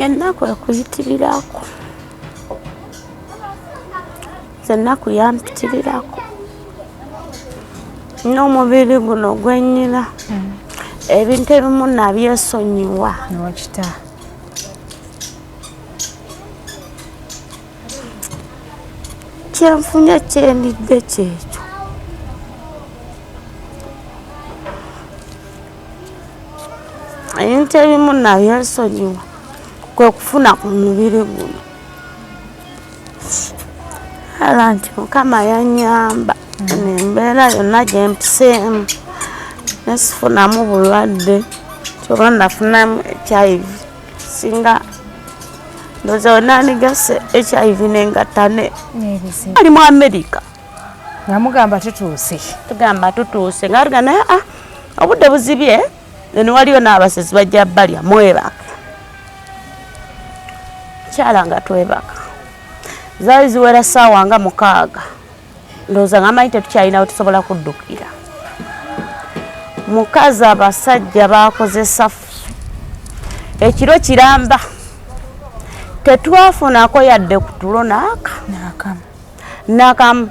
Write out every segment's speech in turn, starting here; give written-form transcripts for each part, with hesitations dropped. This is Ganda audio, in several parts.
Ennaku ekuyitirirako, nze ennaku yampitirirako n'omubiri guno gwenyina, ebintu ebimu nabyesonyiwa. Nokita. Kyenfunye kyendidde kyekyo. Ebintu ebimu nabyesonyiwa kwe kufuna ku mubiri guno. Ala nti Mukama yanyamba embeera yonna gye mpiseemu nesifunamu bulwadde, kyoba nafunamu HIV, singa ndowooza wenandigase HIV nengatta ne ali mu America. Nga mugamba tutuuse. Tugamba tutuuse nga tugamba naye obudde buzibye, eno waliyo n'abasezi bajja balya, mwebaka. Kyala nga twebaka, zaali ziwera ssaawa nga 6, ndowooza nga manyi tetukyalinawo tusobola kuddukira. Mukazi abasajja bakozesa ekiro kiramba, tetwafunako yadde ku tulo naaka nakamu.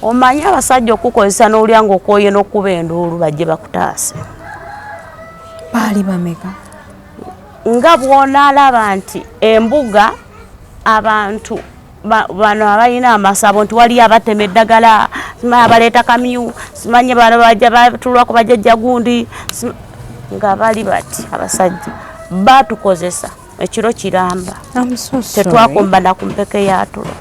Omanyi abasajja okukozesa n'olya ng'okwoye n'okuba enduulu bajje bakutaase. Baali bameka? Nga bw'onaalaba nti embuga abantu bano abalina amasabo nti waliyo abatema eddagala, simanyi abaleeta kamyu, simanyi bano bajja batulwako bajjajja gundi, nga bali bati abasajja batukozesa ekiro kiramba. Tetwakumbana ku mpeke ya tulo.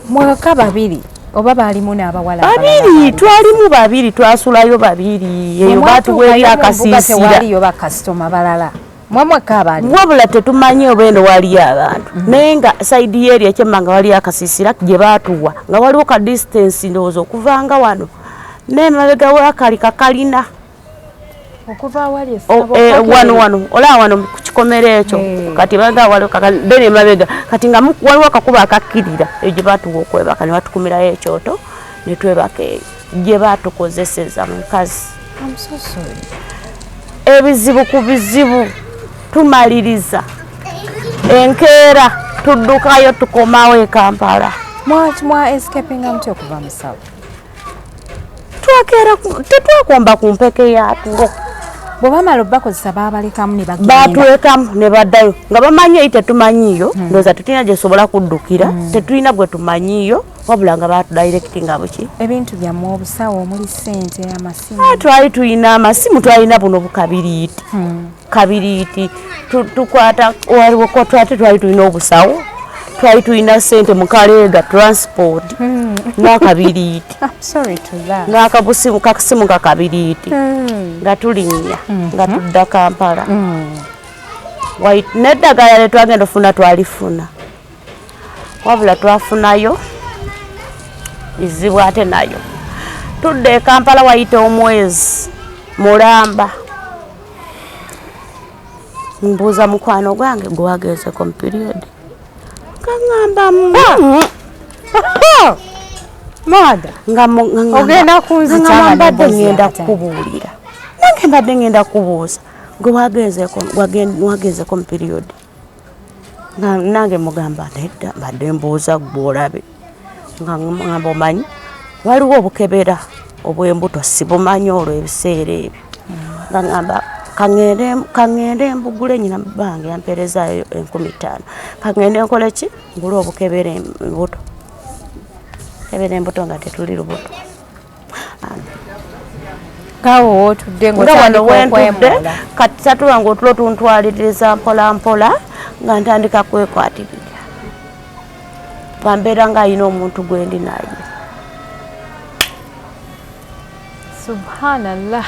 Mwaka babiri oba baalimu n'abawala babiri? Twalimu babiri, twasulayo babiri, eyo batuweerya akasiisira. Tewaliyo bakasitoma balala, mwemwekka abaali? Wabula tetumanyi oba eno waliyo abantu, naye nga side y'eri ekyemma nga waliyo akasiisira gye baatuwa, nga waliwo ka distance ndowooza okuvanga wano n'emabega wakali kakalina. Okuva awali essabo? Wano wano olaba wano ku kikomero ekyo. Kati baga waliwo then emabega kati nga waliwo akakubo akakkirira, eyo gye baatuwa okwebaka ne batukumirayo ekyoto ne twebaka, eyo gye baatukozeseza mukazi. I'm so sorry. Ebizibu ku bizibu, tumaliriza enkeera tuddukayo tukomawo e Kampala. Mwa escapinga mutya okuva mu ssabo? Twakeera tetwakomba ku mpeke ya tulo. Bwe bamala obbakozesa baabalekamu ne bagenda? Batulekamu ne baddayo nga bamanyi eyi tetumanyiiyo. Ndowooza tetulina gyesobola kuddukira, tetulina gwe tumanyiiyo, wabula nga batudirectinga buki. Ebintu byammwe, obusawo omuli ssente, amasimu? Twali tulina amasimu, twalina buno bukabiriiti kabiriiti tukwata waliwo twate, twali tulina obusawo, twali tulina ssente mu kaleega transport n'akabiriiti. I'm sorry to that. N'akabusimu kakasimu kakabiriiti nga tulinnya nga tudda Kampala. N'eddagala lye twagenda ofuna twalifuna, wabula twafunayo bizibu ate nayo. Tudda e Kampala, wayita omwezi mulamba, mbuuza mukwano gwange, gwagezeko mu period? Kaŋŋamba Mada. Nga Ogenda kunzita nga nga mbadde n'emboozi ngenda yakatandika. Kukubuulira nange mbadde ngenda kubuuza gwe wagenzeko mu period, nga nange mugamba nedda, mbadde mbuuza gwe olabe. Nga ngamba omanyi waliwo obukebera obw'embuto, sibumanyi olwo ebiseera ebyo, nga ngamba kaŋŋende mbugule, nyina bange yampeerezaayo 5000, kaŋŋende nkole ki, ngule obukebera embuto, kebera embuto nga tetuli lubuto. Kaawo wootudde nga wano ng'otandika wentudde okwemoola. Kati satula nga otulo tuntwaliriza mpola mpola, nga ntandika kwekwatirira, nga mbeera nga alina omuntu gwendi naye. Subhanallah,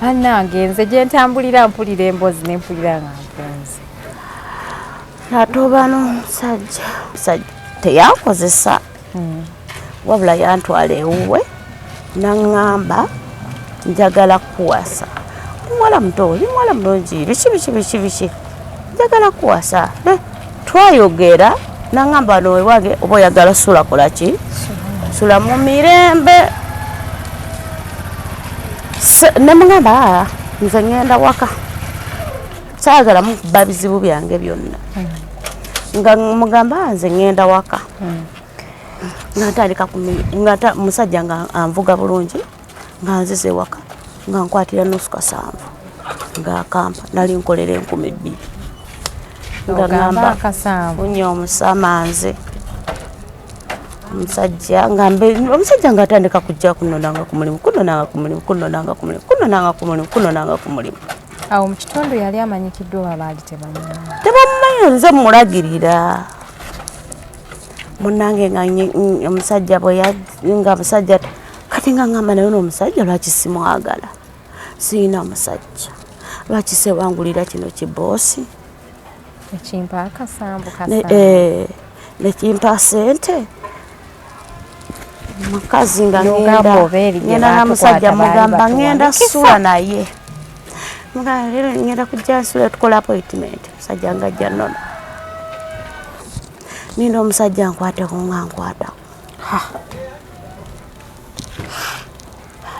bannange, nze gye ntambulira mpulira emboozi nempulira nga mpunze. Natoba n'omusajja, musajja teyankozesa, wabula yantwala ewuwe naŋŋamba njagala kukuwasa, oli muwala muto, oli muwala mulungi, biki biki biki biki, njagala kukuwasa. Twayogera naŋŋamba wano ewange oba oyagala sula, kola ki, sula mu mirembe. Nemugamba, "Ah, nze ŋŋenda waka." Saagala mukuba bizibu byange byonna. Nga mugamba nze ŋŋenda waka. Nga ntandika nga musajja nga anvuga bulungi, nga nzize waka, nga nkwatira nusu kasanvu, nga akampa, nali nkolera 2000. Nga Ogamba ngamba akasanvu. Funye omusama nze. Omusajja nga omusajja nga atandika kujja kunnonanga ku mulimu, kunnonanga ku mulimu, kunnonanga ku mulimu, kunnonanga ku mulimu, kunnonanga ku mulimu. Awo mu kitundu yali amanyikiddwa oba baali tebamumanyi? Tebamumanyi, nze mmulagirira. Munnange nga omusajja bwe nga musajja kati nga ngamba naye ono omusajja lwaki simwagala? Siyina musajja. Lwaki sewangulira kino kiboosi? Ekimpa akasanvu kasanvu. Nekimpa ssente. Mukazi nga N'ogamba oba eri gye ngenda na musajja baatukwata baali mugamba batuwa ngenda mikisa. sula naye. Mugamba leero ngenda kujja nsula tukola appointment. Musajja nga ajja nnona. Ninda omusajja nkwateko nga nkwatako.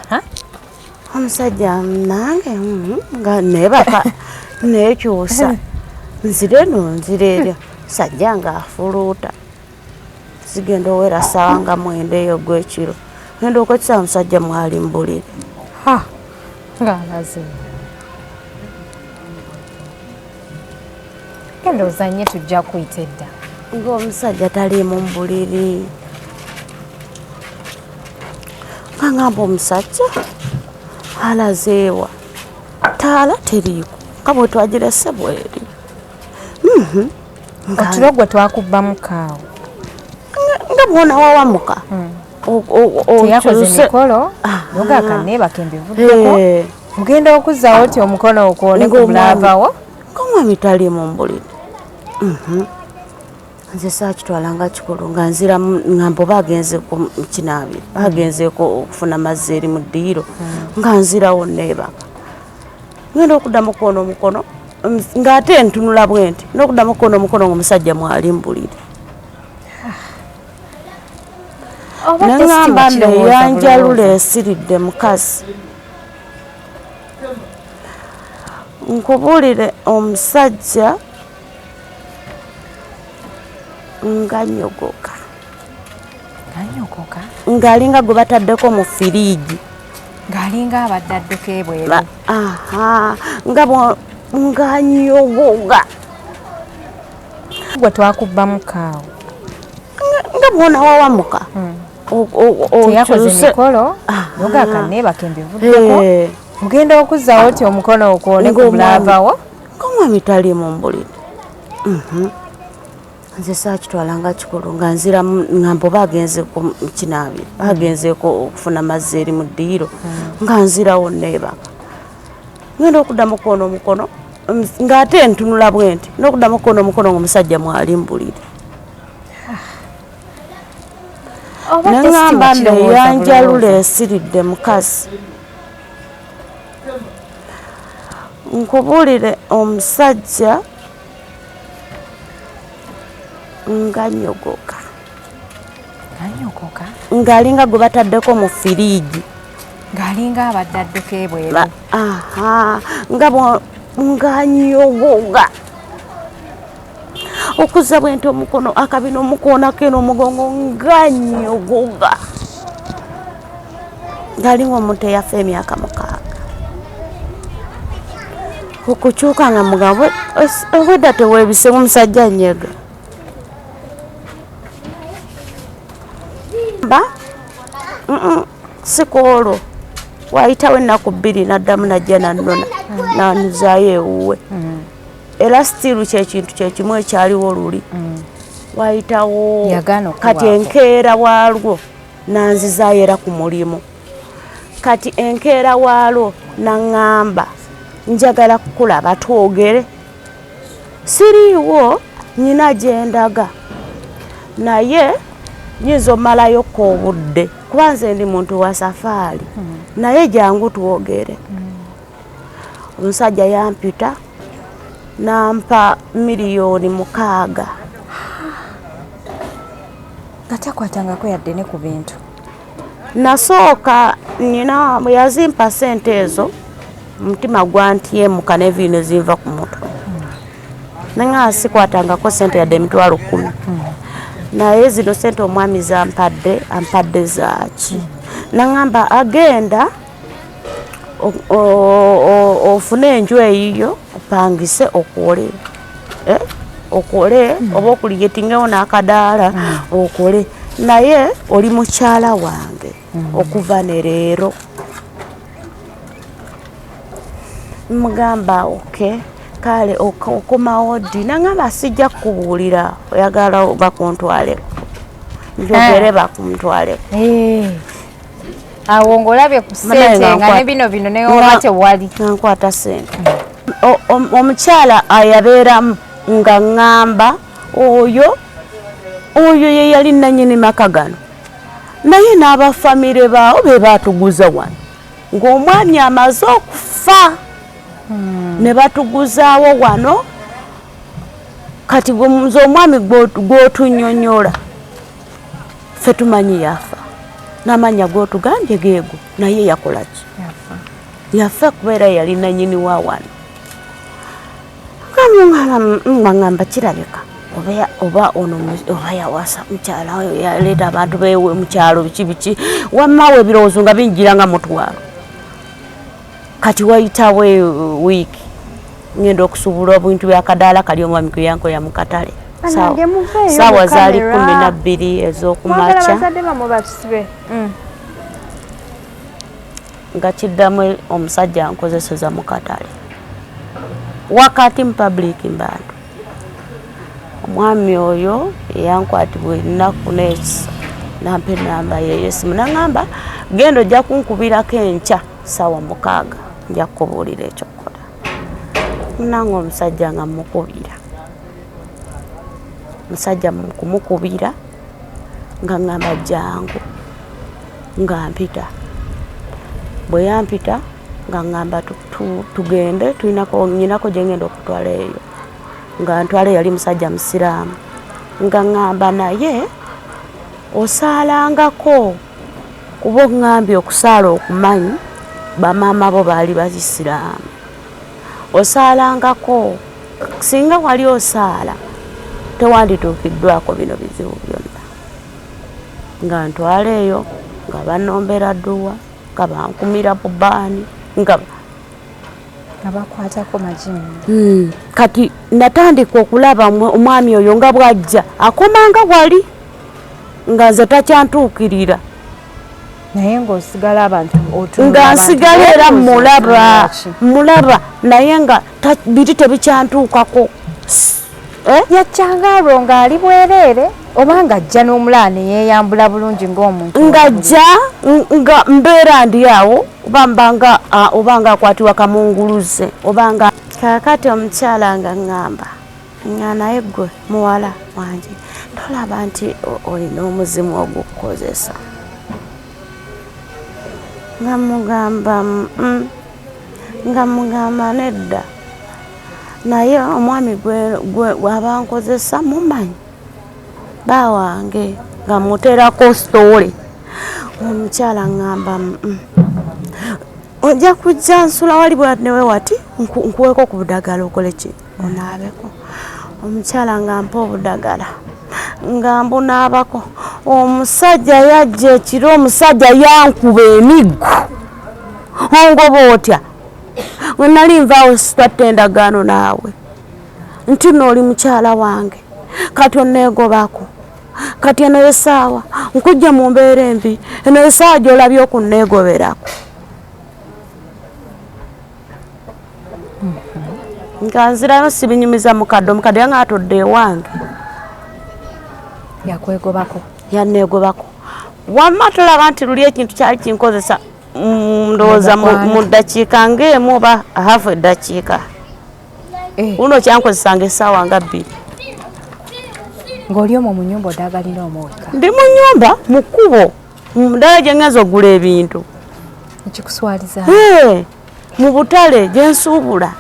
Ha? Omusajja nange, nga neebaka neekyusa. Nzire eno nzire eri. Musajja ng'afuluuta. Zigenda owera ssaawa nga 9 eyo ogw'ekiro. Ngenda okwekisa omusajja mwali mu buliri. Ha! Ng'alaze. Genda ozannye tujja kuyita edda. Ng'omusajja taliimu mu buliri. Nga ngamba omusajja alazeewa. Taala teriiko. Nga bwe twagirese bweri. Otulo gwe twakubbamu kaawo. Nga bw'ona wawamuka. Teyakoze Okyuse. mikolo, noga akaneebaka embivuddeko. Ogenda okuzzaawo otya omukono okwone ku mulaavawo? Ng'omwami taliimu mu buliri. Nze saakitwala nga kikulu, nga nzira nga mbu oba agenze ku kinaabiro, agenzeeko okufuna amazzi eri mu ddiiro, nga nzirawo neebaka. Ngenda okuddamu okukoona omukono, ng'ate ntunula bwe nti, n'okuddamu okukoona omukono ng'omusajja mwali mu buliri. Oba Ne just ŋŋamba nno wakirowooza eyanjalula bulowooza. esiridde mukazi. Nkubuulire omusajja nga nyogoka. Nga nyogoka? Ng'alinga gwe bataddeko mu firiigi. Ng'alinga abadde adduka ebweru. Aha, nga nga nyogoga. Gwe twakubbamu kaawo. Nga bw'ona wawamuka. Teyakoze Okyuse. mikolo, noga akaneebaka embivuddeko. Ogenda okuzzaawo otya omukono okwone ku mulaavawo? Ng'omwami taliimu mu buliri. Nze saakitwala nga kikulu, nga nzira nga mbu oba agenze ku kinaabiro, agenzeeko okufuna amazzi eri mu ddiiro, nga nzirawo neebaka. Ngenda okuddamu okukoona omukono, ng'ate ntunula bwe nti, n'okuddamu okukoona omukono ng'omusajja mwali mu buliri. Oba Ne just ŋŋamba nno wakirowooza eyanjalula bulowooza. esiridde mukazi. Nkubuulire omusajja nga nyogoka. Nga nyogoka? Ng'alinga gwe bataddeko mu firiigi. Ng'alinga abadde adduka ebweru. Aha, nga nga nyogoga. Okuzza bwe nti omukono akabina omukoonako eno omugongo nga nyogoga. Ng'alinga omuntu eyafa emyaka 6. Okukyuka nga mugamba, obwedda teweebise omusajja nyega. Ba? Si ku olwo. Waayitawo ennaku 2 n'addamu n'ajja n'annona, n'anzaayo ewuwe. Era still kye kintu kye kimu ekyaliwo luli. Waayitawo Yagaana okuwaako. kati enkeera waalwo n'anzizaayo era ku mulimu. Kati enkeera waalwo n'aŋŋamba njagala kukulaba twogere. Siriiwo nnyina gye ndaga. Naye nnyinza ommalayokko obudde kuba nze ndi muntu wa safaari. Naye jangu twogere. Omusajja yampita n'ampa miliyoni 6. Nga takwatangako yadde ne ku bintu. Nasooka nnyina bwe yazimpa ssente ezo, omutima gwantyemuka n'enviiri ne zinva ku mutwe. Nanga sikwatangako sente yadde 100,000. Naye zino sente omwami zampadde, ampadde zaaki? Nangamba agenda ofune enju eyiyo opangise okole, okole oba okuliyetingewo n'akadaala okole, naye oli mukyala wange okuva ne leero. Mugamba okay, kale okomawo ddi? Nangamba sijja kukubuulira, oyagala bakuntwaleko, njogere bakuntwaleko. Awo ng'olabye ku ssente nga ne bino bino newoba tewali. Nga nkwata ssente. Omukyala ayabeeramu nga ŋŋamba oyo ye yali nannyini maka gano, naye n'abafamire baawo be baatuguza wano ng'omwami amaze okufa ne batuguzaawo wano. Kati nze omwami gw'otunnyonnyola ffe tumanyi yafa, n'amannya g'otugambye geego, naye yakola ki? Yafa kubeera yali nannyini wa wano. Ngamba kirabika oba ono oba yawasa mukyala oyo yaleeta abantu bewe mu kyalo biki biki, wammawo ebirowoozo nga binjira nga mutwalo. Kati wayitawo wiiki ngenda okusuubula obintu byakadaala kali omwami kwe yankoya mu katale. Saawa zaali 12 ez'okumakya nga kiddamu omusajja ankozeseza mu katale wakati mu public mbantu. Omwami oyo eyankwatibwa ennaku n'ekisa nampa enamba ye ey'essimu, naŋŋamba genda ojja kunkubirako enkya ssaawa 6 nja kukubuulira ekyokukola. Munange omusajja nga mmukubira, musajja kumukubira nga ŋŋamba jangu, nga mpita. Bwe yampita nga ŋŋamba tugende, nnyinako gye ŋŋenda okutwala eyo. Nga ntwala yali musajja musiraamu, nga ŋŋamba naye osaalangako kuba oŋŋambye okusaala okumanyi bamaama bo baali basiraamu, osaalangako, singa wali osaala tewandituukiddwako bino bizibu byonna. Nga ntwala eyo nga bannombera dduwa, nga bankumira bubaani, nga abakwatako majini. Kati natandika okulaba omwami oyo nga bw'ajja akomanga wali nga nze takyantuukirira, naye ng'osigala abantu nga nsigala era mulaba naye nga biri tebikyantuukako. Yakyanga olwo ng'ali bwereere oba ng'ajja n'omulala ne yeeyambula bulungi ng'omuntu, ng'ajja nga mbeera ndi awo oba nga akwatibwa kamunguluze oba nga. Kaakati omukyala nga ŋŋamba nga naye ggwe muwala wange tolaba nti olina omuzimu ogukukozesa? Nga mugamba nedda, naye omwami gw'aba nkozesa mumanyi ba wange, nga muteerako sitoole. Omukyala ŋŋamba ojja kujja nsula wali bwanewe wati nkuweeko ku budagala okole ki onaabeko. Omukyala nga mpa obudagala nga mbunaabako. Omusajja yajja ekiro, omusajja yankuba emiggo. Ongoba otya? We nali nvaawo sitwatta endagaano naawe nti nno oli mukyala wange, kati onneegobako, kati eno y'essaawa nkujja mu mbeera embi, eno y'essaawa gy'olabye okunneegoberako. Nga nzirayo sibinyumiza mukadde, omukadde yange atudde ewange. Yakwegobako? Yanneegobako. Wamma tolaba nti luli ekintu kyali kinkozesa ndowooza mu ddakiika ng'emu oba hafu eddakiika. Luno kyankozesanga essaawa nga 2. Ng'oli omwo mu nnyumba odaagalira omweka? Ndi mu nnyumba mu kkubo, ddala gye ŋŋenza okugula ebintu. Ekikuswaliza? Mu butale gye nsuubula.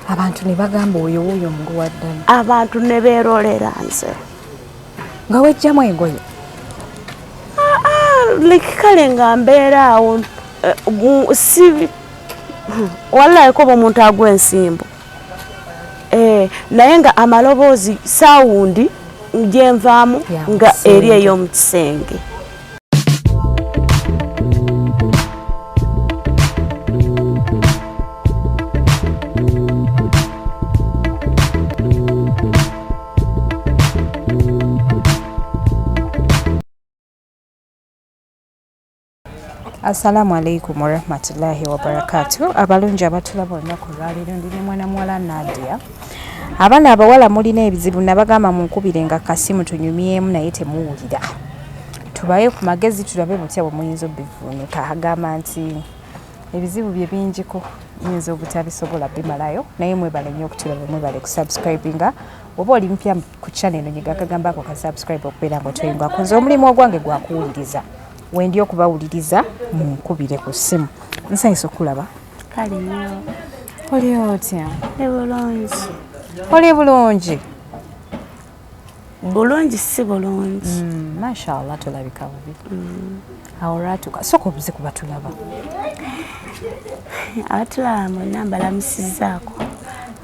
Abantu ne bagamba oyo wuuyo omuguwa ddala. Abantu ne beerolera nze. Nga wejjamu engoye? Kale nga mbeera awo si wallahi koba omuntu agwa ensimbo. Naye nga amaloboozi, sound gyenvaamu nga eri ey'omu kisenge. Assalamu alaikum warahmatullahi wabarakatu. Abalungi abatulaba olunaku olwaleero, ndi ne mwana muwala Nadia. Abaana abawala mulina ebizibu, nabagamba munkubire nga kasimu tunyumyemu, naye temuwulira. Tubaye ku magezi, tulabe butya bwe muyinza obivuunuka. Agamba nti ebizibu bye bingiko, nyinza obutabisobola bimalayo, naye mwebale nnyo okutulaba, mwebale kusubscribinga. Oba oli mupya ku channel eno, nyiga akagamba ako ka subscribe okubeera nga otweyungako. Nze omulimu ogwange gwakuwuliriza, wendi okubawuliriza, munkubire ku ssimu. Nsanyusa okulaba. Kale nnyo. Oli otya? Ndi bulungi. Oli bulungi? Bulungi, si bulungi. Mashallah, tolabika bubi. Awo olwatuuka, sooka obuze kuba tulaba. Abatulaba mwena mbalamusizaako.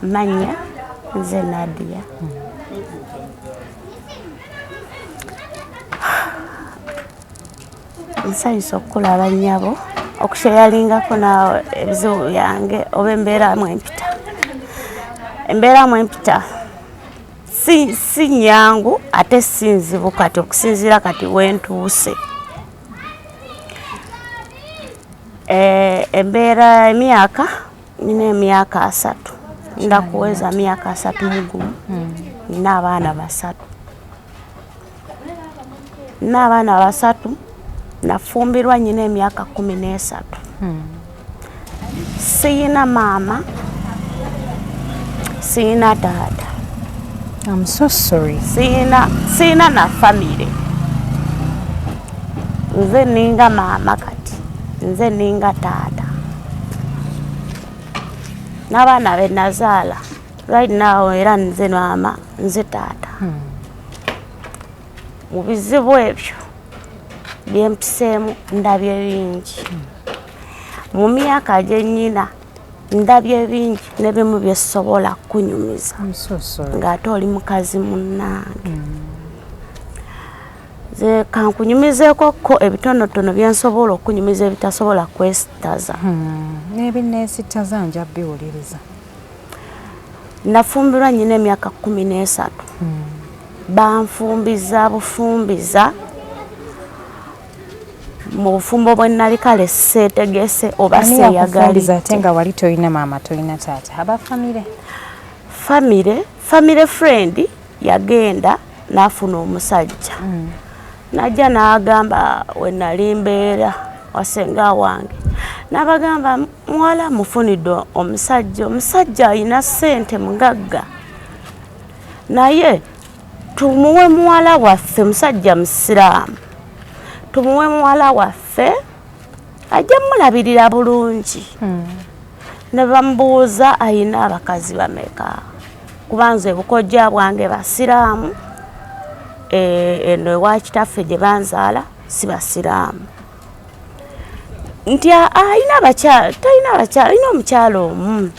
Manya nze Nadia. Nsanyusa okukulaba nnyabo, okusharelingako naawe ebizibu byange oba embeera mwempita. Embeera mwempita si nyangu ate si nzibu kati okusinziira kati wentuuse. Embeera, emyaka nina emyaka 30, nda kuweza myaka 31. Nina abaana 3, nina abaana 3. Nafumbirwa nyina emyaka 13. Siyina maama, siyina taata. I'm so sorry. Siyina na famire. Nze ninga maama kati, nze ninga taata n'abaana be nazaala right now, era nze maama, nze taata. Mu bizibu ebyo byempiseemu, ndabye bingi. Mu myaka gye nnyina ndabye bingi, n'ebimu byesobola kunyumiza I'm so sorry. ng'ate oli mukazi munnange. Nze kankunyumizeeko ko ebitonotono byensobola okunyumiza ebitasobola kwesitaza. N'ebinneesittaza nja biwuliriza. Nafumbirwa nyina emyaka 13. Banfumbiza bufumbiza mu bufumbo bwe nali kale seetegese oba Ani yakufumbiza ate seeyagalidde. nga wali tolina maama, tolina taata, aba famire? Famire friend yagenda n'afuna omusajja, najja n'agamba we nali mbeera wasenga wange, n'abagamba muwala mufunidde omusajja, omusajja alina ssente, mugagga, naye tumuwe muwala waffe, musajja musiraamu, tumuwe muwala waffe ajja mulabirira bulungi. Ne bamubuuza ayina abakazi bameka, kuba nze bukojja bwange basiraamu, eno ewa kitaffe gye banzaala si basiraamu, nti ayina abakyala, talina abakyala, alina omukyala omu.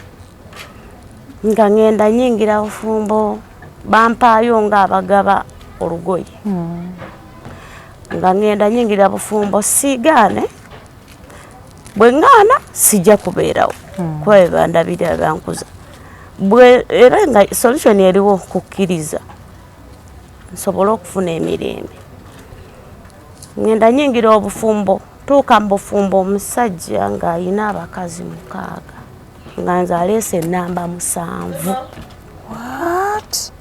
Nga ŋŋenda nyingira bufumbo, bampaayo ng'abagaba olugoye. Nga ŋŋenda nyingira bufumbo, siigaane, bwe ŋŋaana sijja kubeerawo kuba bwe bandabirira bankuza bwe, era nga solution eriwo kukkiriza nsobole okufuna emirembe. Ŋŋenda nyingira obufumbo, tuuka mu bufumbo, omusajja ng'ayina abakazi 6, nga nze aleese enamba 7. What?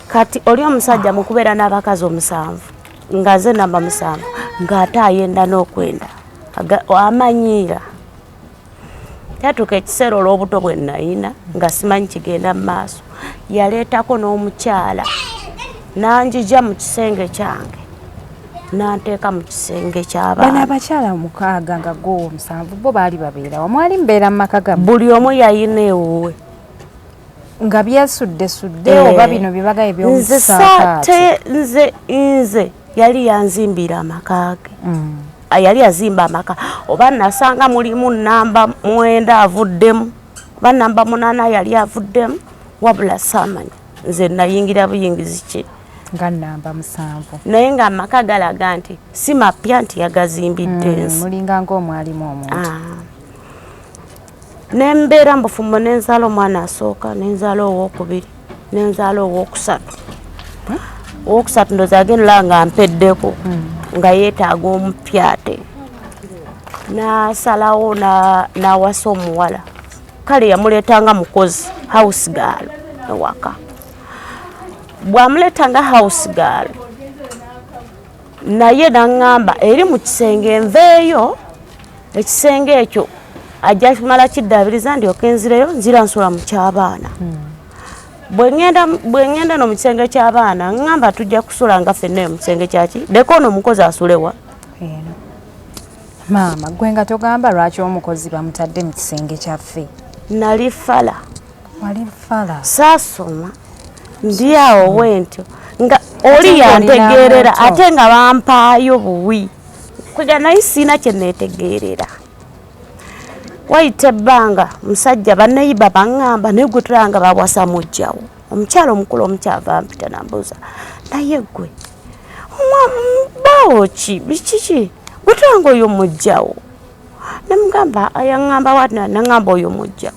Kati oli omusajja mu kubeera n'abakazi 7 nga nze namba 7, ng'ate ayenda n'okwenda, amanyiira. Yatuuka ekiseera olw'obuto bwe nayina nga simanyi kigenda mu maaso, yaleetako n'omukyala n'anjija mu kisenge kyange n'anteeka mu kisenge Bano ky'abaana. abakyala 6 nga gwowo 7, bo baali babeerawa? Mwali mubeera mu maka gammwe? Buli omu yayina ewuwe. Nga byesuddesudde oba bino bye bagaye Nze by'omusaakaate? Nze yali yanzimbira amaka ge. Yali yazimba amaka, oba nasanga mulimu namba 9 avuddemu. Kuba namba 8 yali avuddemu, wabula saamanya. Nze nayingira buyingizi ki nga namba 7, naye ng'amaka galaga nti si mapya, nti yagazimbidde nsi. Mulinga ng'omwalimu omuntu. Nembeera mu bufumbo, nenzaala omwana asooka, nenzaala owookubiri, nenzaala owookusatu. Owokusatu ndowooza agenda nga mpeddeko, nga yeetaaga omupya, ate n'asalawo n'awasa omuwala. Kale yamuleetanga mukozi, house girl ewaka. Bw'amuleetanga house girl, naye naŋŋamba eri mu kisenge nveeyo, ekisenge ekyo ajja kumala kiddaabiriza, ndyoke nzireyo, nzira nsula mu ky'abaana. Bwe ŋŋenda no mu kisenge ky'abaana, ŋŋamba tujja kusula nga ffenna mu kisenge kyaki, leka ono omukozi asulewa. Eno maama gwe nga togamba lwaki omukozi bamutadde mu kisenge kyaffe? Nali fala. Wali fala. Saasoma, ndi awo bwentyo nga oli yantegeerera, ate nga bampaayo buwi kwega, naye siina kye neetegeerera. Wayita ebbanga, musajja banneyiba baŋŋamba, naye gwe tulaba nga bawasa mujjawo omukyalo omukulu omukyava mpita nambuuza, naye gwe baawo ki, bikiki, gwe tulaba nga oyo mujjawo? Nemugamba, yaŋŋamba wati, naŋŋamba oyo mujjawo.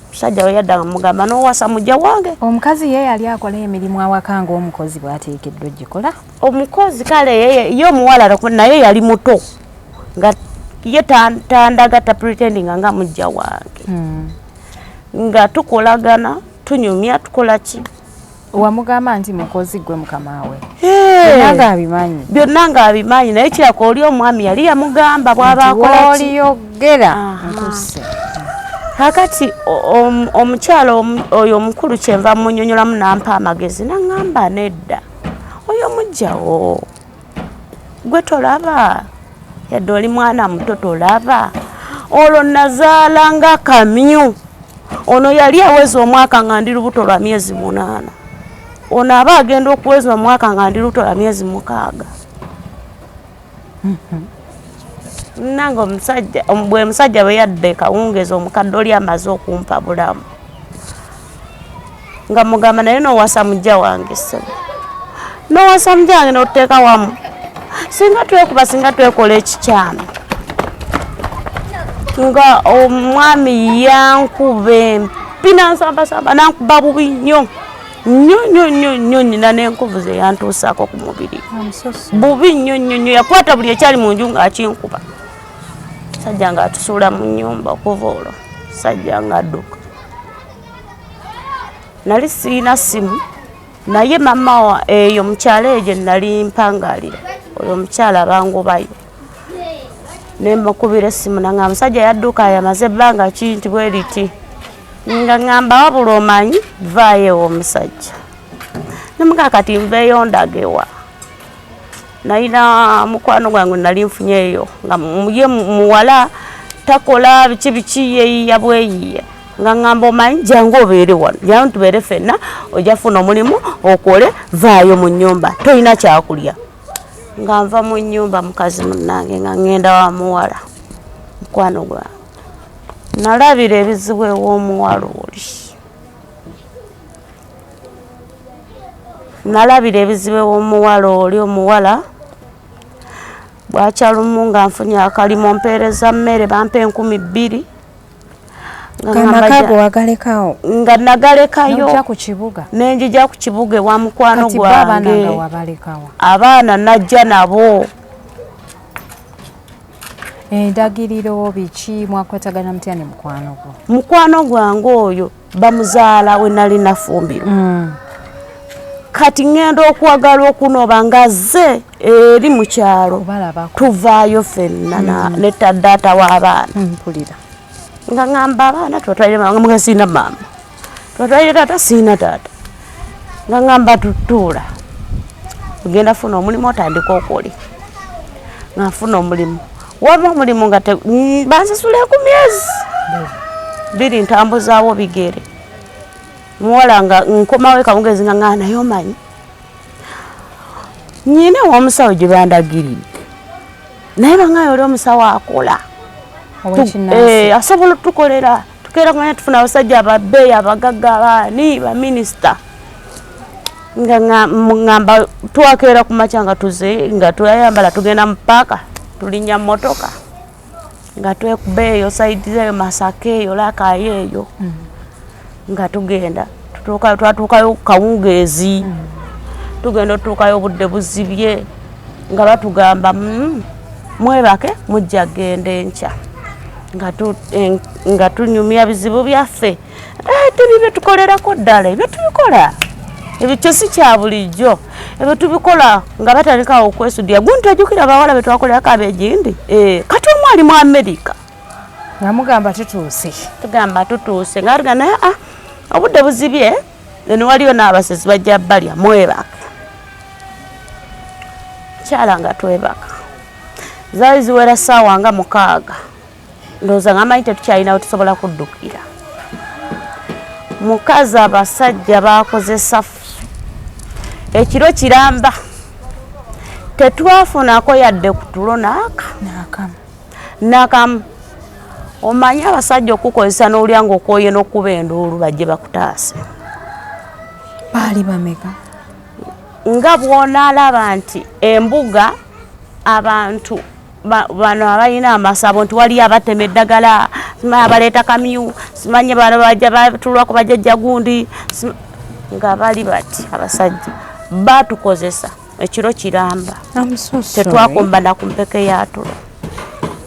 Musajja we yadda nga mugamba, n'owasa mujja wange. Omukazi ye yali akola emirimu awaka ng'omukozi bw'ateekeddwa ogikola? Omukozi kale ye omuwala naye yali muto, nga ye tandaga, ta pretendinga nga mujja wange, nga tukolagana, tunyumya, tukola ki. Wamugamba nti mukozi gwe mukama we? Byonna ng'abimanyi? Byonna ng'abimanyi, naye kiraka oli omwami yali yamugamba bw'aba akola ki. Oliyogera nkuse. Kakati omukyalo oyo omukulu kyenva munyonyolamu, nampa amagezi, naŋŋamba nedda, oyo mujjawo gwe tolaba, yadde oli mwana muto tolaba. Olwo nazaala nga kamyu. Ono yali aweza omwaka nga ndi lubuto lwa myezi 8. Ono aba agenda okuweza omwaka nga ndi lubuto lwa myezi 6. Nange omusajja bwe musajja bwe yadda ekawungeezi, omukadde oli amaze okumpa bulamu, nga mugamba, naye nowasa mujja wange, ssebo, nowasa mujja wange notuteeka wamu, singa twekuba, singa twekola ekikyamu. Nga omwami yankuba empi, nansambasamba, nankuba bubi nnyo nnyo nnyo nnyo nnyo. Nina n'enkovu ze yantuusaako ku mubiri, bubi nnyo nnyo nnyo. Yakwata buli ekyali mu nju ng'akinkuba. Sajja ng'atusuula mu nnyumba. Okuva olwo sajja ng'adduka. Nali siina ssimu, naye mama wa eyo mukyalo eyo gye nali mpangalira, oyo omukyala bangobayo, nemukubira essimu, nanga musajja yadduka, yamaze ebbanga ki nti bwe riti, nga ŋŋamba wabula omanyi vaayo ewo omusajja. Nemugaa kati nveeyo ndagewa? Nalina mukwano gwange nali nfunyeeyo, nga ye muwala takola biki biki, yeeyiya bweyiya, nga ŋŋamba omanyi jangu obeere wano, jangu tubeere ffenna, ojja funa omulimu okole, vaayo mu nnyumba, tolina kyakulya. Nga nva mu nnyumba, mukazi munnange, nga ŋŋenda wa muwala mukwano gwange. Nalabira ebizibu ew'omuwala oli, nalabira ebizibu ew'omuwala oli. Omuwala bwakyalumu nga nfunye akalimu, mpeereza mmere, bampa 2000. Amaka go wagalekawo? Nga nagalekayo. Nojja ku kibuga? Nenjija ku kibuga ewa mukwano Kati bo abaana gwange. nga wabalekawa? Abaana najja nabo. Endagiriro biki, mwakwatagana mutya ne mukwano gwo? Mukwano gwange oyo bamuzaala we nali nafumbirwa. Kati ŋŋenda okwagala okunoba nga ze eri mu kyalo. Obalabako. Tuvaayo ffenna ne taddaata w'abaana. Mpulira. Nga ŋŋamba abaana tubatwalire mama, nga siina maama, tubatwalire taata, siina taata. Nga ŋŋamba tutuula, ogenda funa omulimu otandika okole. Nga nfuna omulimu, waba omulimu nga bansasula ku myezi 2, ntambuzaawo bigere. Muwala nga nkomawo ekawungezi, nga ŋŋamba naye omanyi nyina omusawo gye bandagiridde, naye bangaye oli omusawo akola Owekinnansi. Asobola otukolera. Tukeera kumanya tufuna abasajja ababbeeyi, abagagga, abaani, baminisita. Nga ŋŋamba twakeera ku makya nga tuze nga twayambala, tugenda mu paaka, tulinnya mmotoka nga twekuba eyo side eyo Masaka, eyo Lakayo eyo, nga tugenda tutuukayo. Twatuukayo kawungeezi, tugenda otutuukayo obudde buzibye, nga batugamba, "Mwebake, mujja genda enkya." Nga tunyumya bizibu byaffe. Eh, tebibye tukolerako ddala, ebyo tubikola, ebyo kyo si kya bulijjo, ebyo tubikola. Nga batandikawo okwesudira gunti. Ojjukira abawala be twakolerako ab'egindi? Eh, kati omu ali mu Amerika. Nga mugamba tutuuse. Tugamba tutuuse, nga tugamba naye, ah, obudde buzibye eno, waliyo n'abasezi bajja balya, mwebaka. Kyala nga twebaka, zaali ziwera ssaawa nga 6 ndowooza, nga manyi tetukyalinawo tusobola kuddukira. Mukazi, abasajja bakozesa ekiro kiramba, tetwafunako yadde ku tulo naaka Naakamu. Nakamu. Omanyi abasajja okukozesa n'olya ng'okwoye n'okkuba enduulu bajje bakutaase. Baali bameka? Nga bw'onaalaba nti embuga abantu bano abalina amasabo, nti waliyo abatema eddagala, simanyi abaleeta kamyu, simanyi bano bajja batulwako bajjajja gundi, nga bali bati. Abasajja batukozesa ekiro kiramba. I'm so sorry. Tetwakumbana ku mpeke yatulo.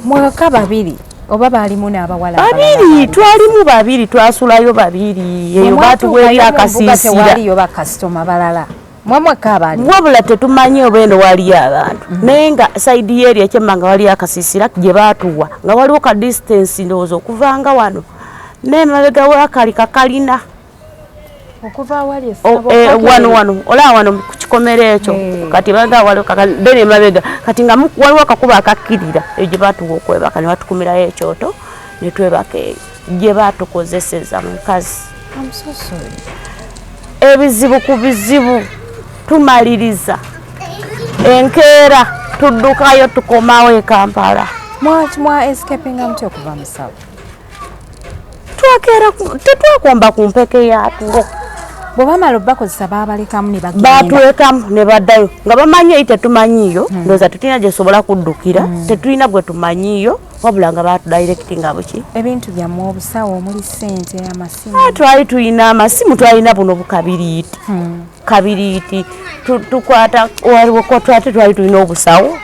Mwaka babiri oba baalimu n'abawala abalala? Babiri. Baali? Twalimu babiri, twasulayo babiri eyo. Bwe Batuwa eri mwatuukayo mu mbuga, akasiisira. Tewaliyo bakasitoma balala, mwe mwekka abaali? Wabula tetumanyi oba eno waliyo abantu, naye nga side yeeri ekyemma nga waliyo akasiisira gye baatuwa, nga waliwo ka distance ndowooza okuvanga wano n'emabega wakali kakalina. Okuva awali essabo? Wano wano olaba wano ku kikomero ekyo. Kati emabega waliwo then emabega kati nga waliwo akakuba akakkirira eyo gye baatuwa okwebaka, ne batukumirayo ekyoto ne twebaka eyo gye baatukozeseza. Mukazi, I'm so sorry. ebizibu ku bizibu, tumaliriza enkeera tuddukayo, tukomawo e Kampala. Mwa escapinga mutya okuva mu ssabo? Twakeera tetwakomba ku mpeke yatulo. Bwe bamala obakozesa baabalekamu ne bagenda? Batulekamu ne baddayo nga bamanyi eyi tetumanyiiyo. Ndowooza tetulina gyesobola kuddukira, tetulina gwe tumanyiiyo, wabula nga batudirectinga buki. Ebintu byammwe, obusawo omuli ssente, amasimu? Ah, twali tulina amasimu, twalina buno bukabiriiti kabiriiti. Tukwata waliwo twate, twali tulina obusawo,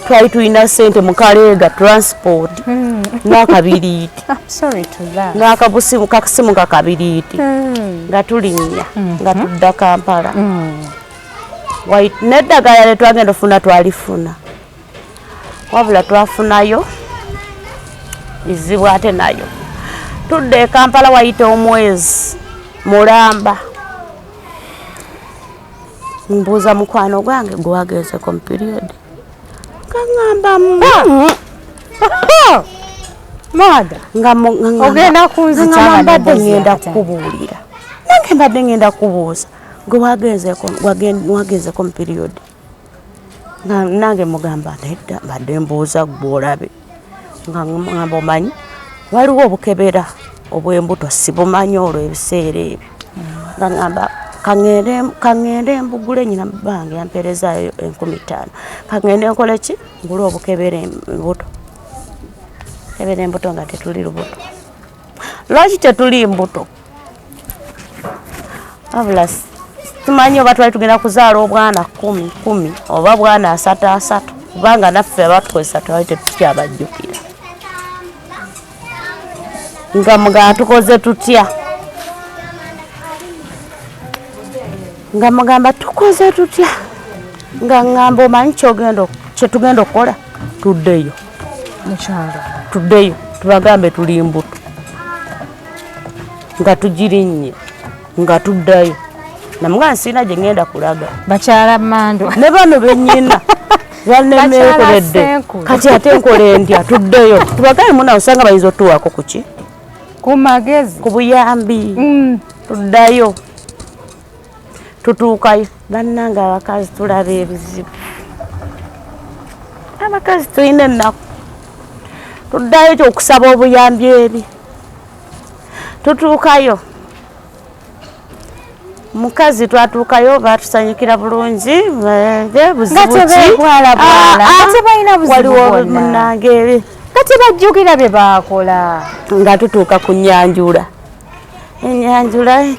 twali tulina sente mu kaleega, transport n'akabiriiti. I'm sorry to laugh. N'akabusimu kakasimu kakabiriiti, nga tulinnya nga tudda Kampala. N'eddagala lye twagenda ofuna twalifuna, wabula twafunayo bizibu ate nayo. Tudda e Kampala, wayita omwezi mulamba, mbuuza mukwano gwange, gwe wagenzeko mu period? Kaŋŋamba, Mada. Nga Ogenda kunzita nga nga mbadde n'emboozi ngenda yakatandika. kukubuulira, nange mbadde ngenda kukubuuza, gwe wagenzeko mu period? Nga nange mugamba, nedda, mbadde mbuuza gwe olabe. Nga ngamba, omanyi waliwo obukebera obw'embuto? Sibumanyi olwo ebiseera ebyo. Nga ngamba kaŋŋende mbugule, nyina bange yampeerezaayo 5000, kaŋŋende nkole ki, ngule obukebera embuto. Kebera embuto nga tetuli lubuto. Lwaki tetuli mbuto? Wabula tumanyi oba twali tugenda kuzaala obwana 10 10 oba bwana 30 30, kubanga naffe abatukozesa twali tetukyabajjukira. Nga mugamba tukoze tutya? Nga mugamba tukoze tutya? Nga ŋŋamba, omanyi kyogenda kyetugenda okukola? Tuddeyo. Mukyalo. Tuddeyo tubagambe tuli mbuto, nga tugirinnye nga tuddayo. Namugaa nsiina gye ŋŋenda kulaga. Bakyala mando. Ne bano bennyina banemeekoledde. Ssenkulu. Kati ate nkola endya? Tuddeyo tubagambe muna, osanga bayinza otuwaako kuki? Ku magezi. Ku buyambi. Tuddayo, tutuukayo. Bannange, abakazi tulaba ebizibu, abakazi tulina ennaku. Tuddayo okusaba obuyambi eri. Tutuukayo, mukazi twatuukayo, batusanyukira bulungi. Nga tebebwalabwala, nga tebalina buzibu. Waliwo Bwonna. Munange eri. Nga tebajjukira bye baakola. Nga tutuuka ku nyanjula, enyanjula,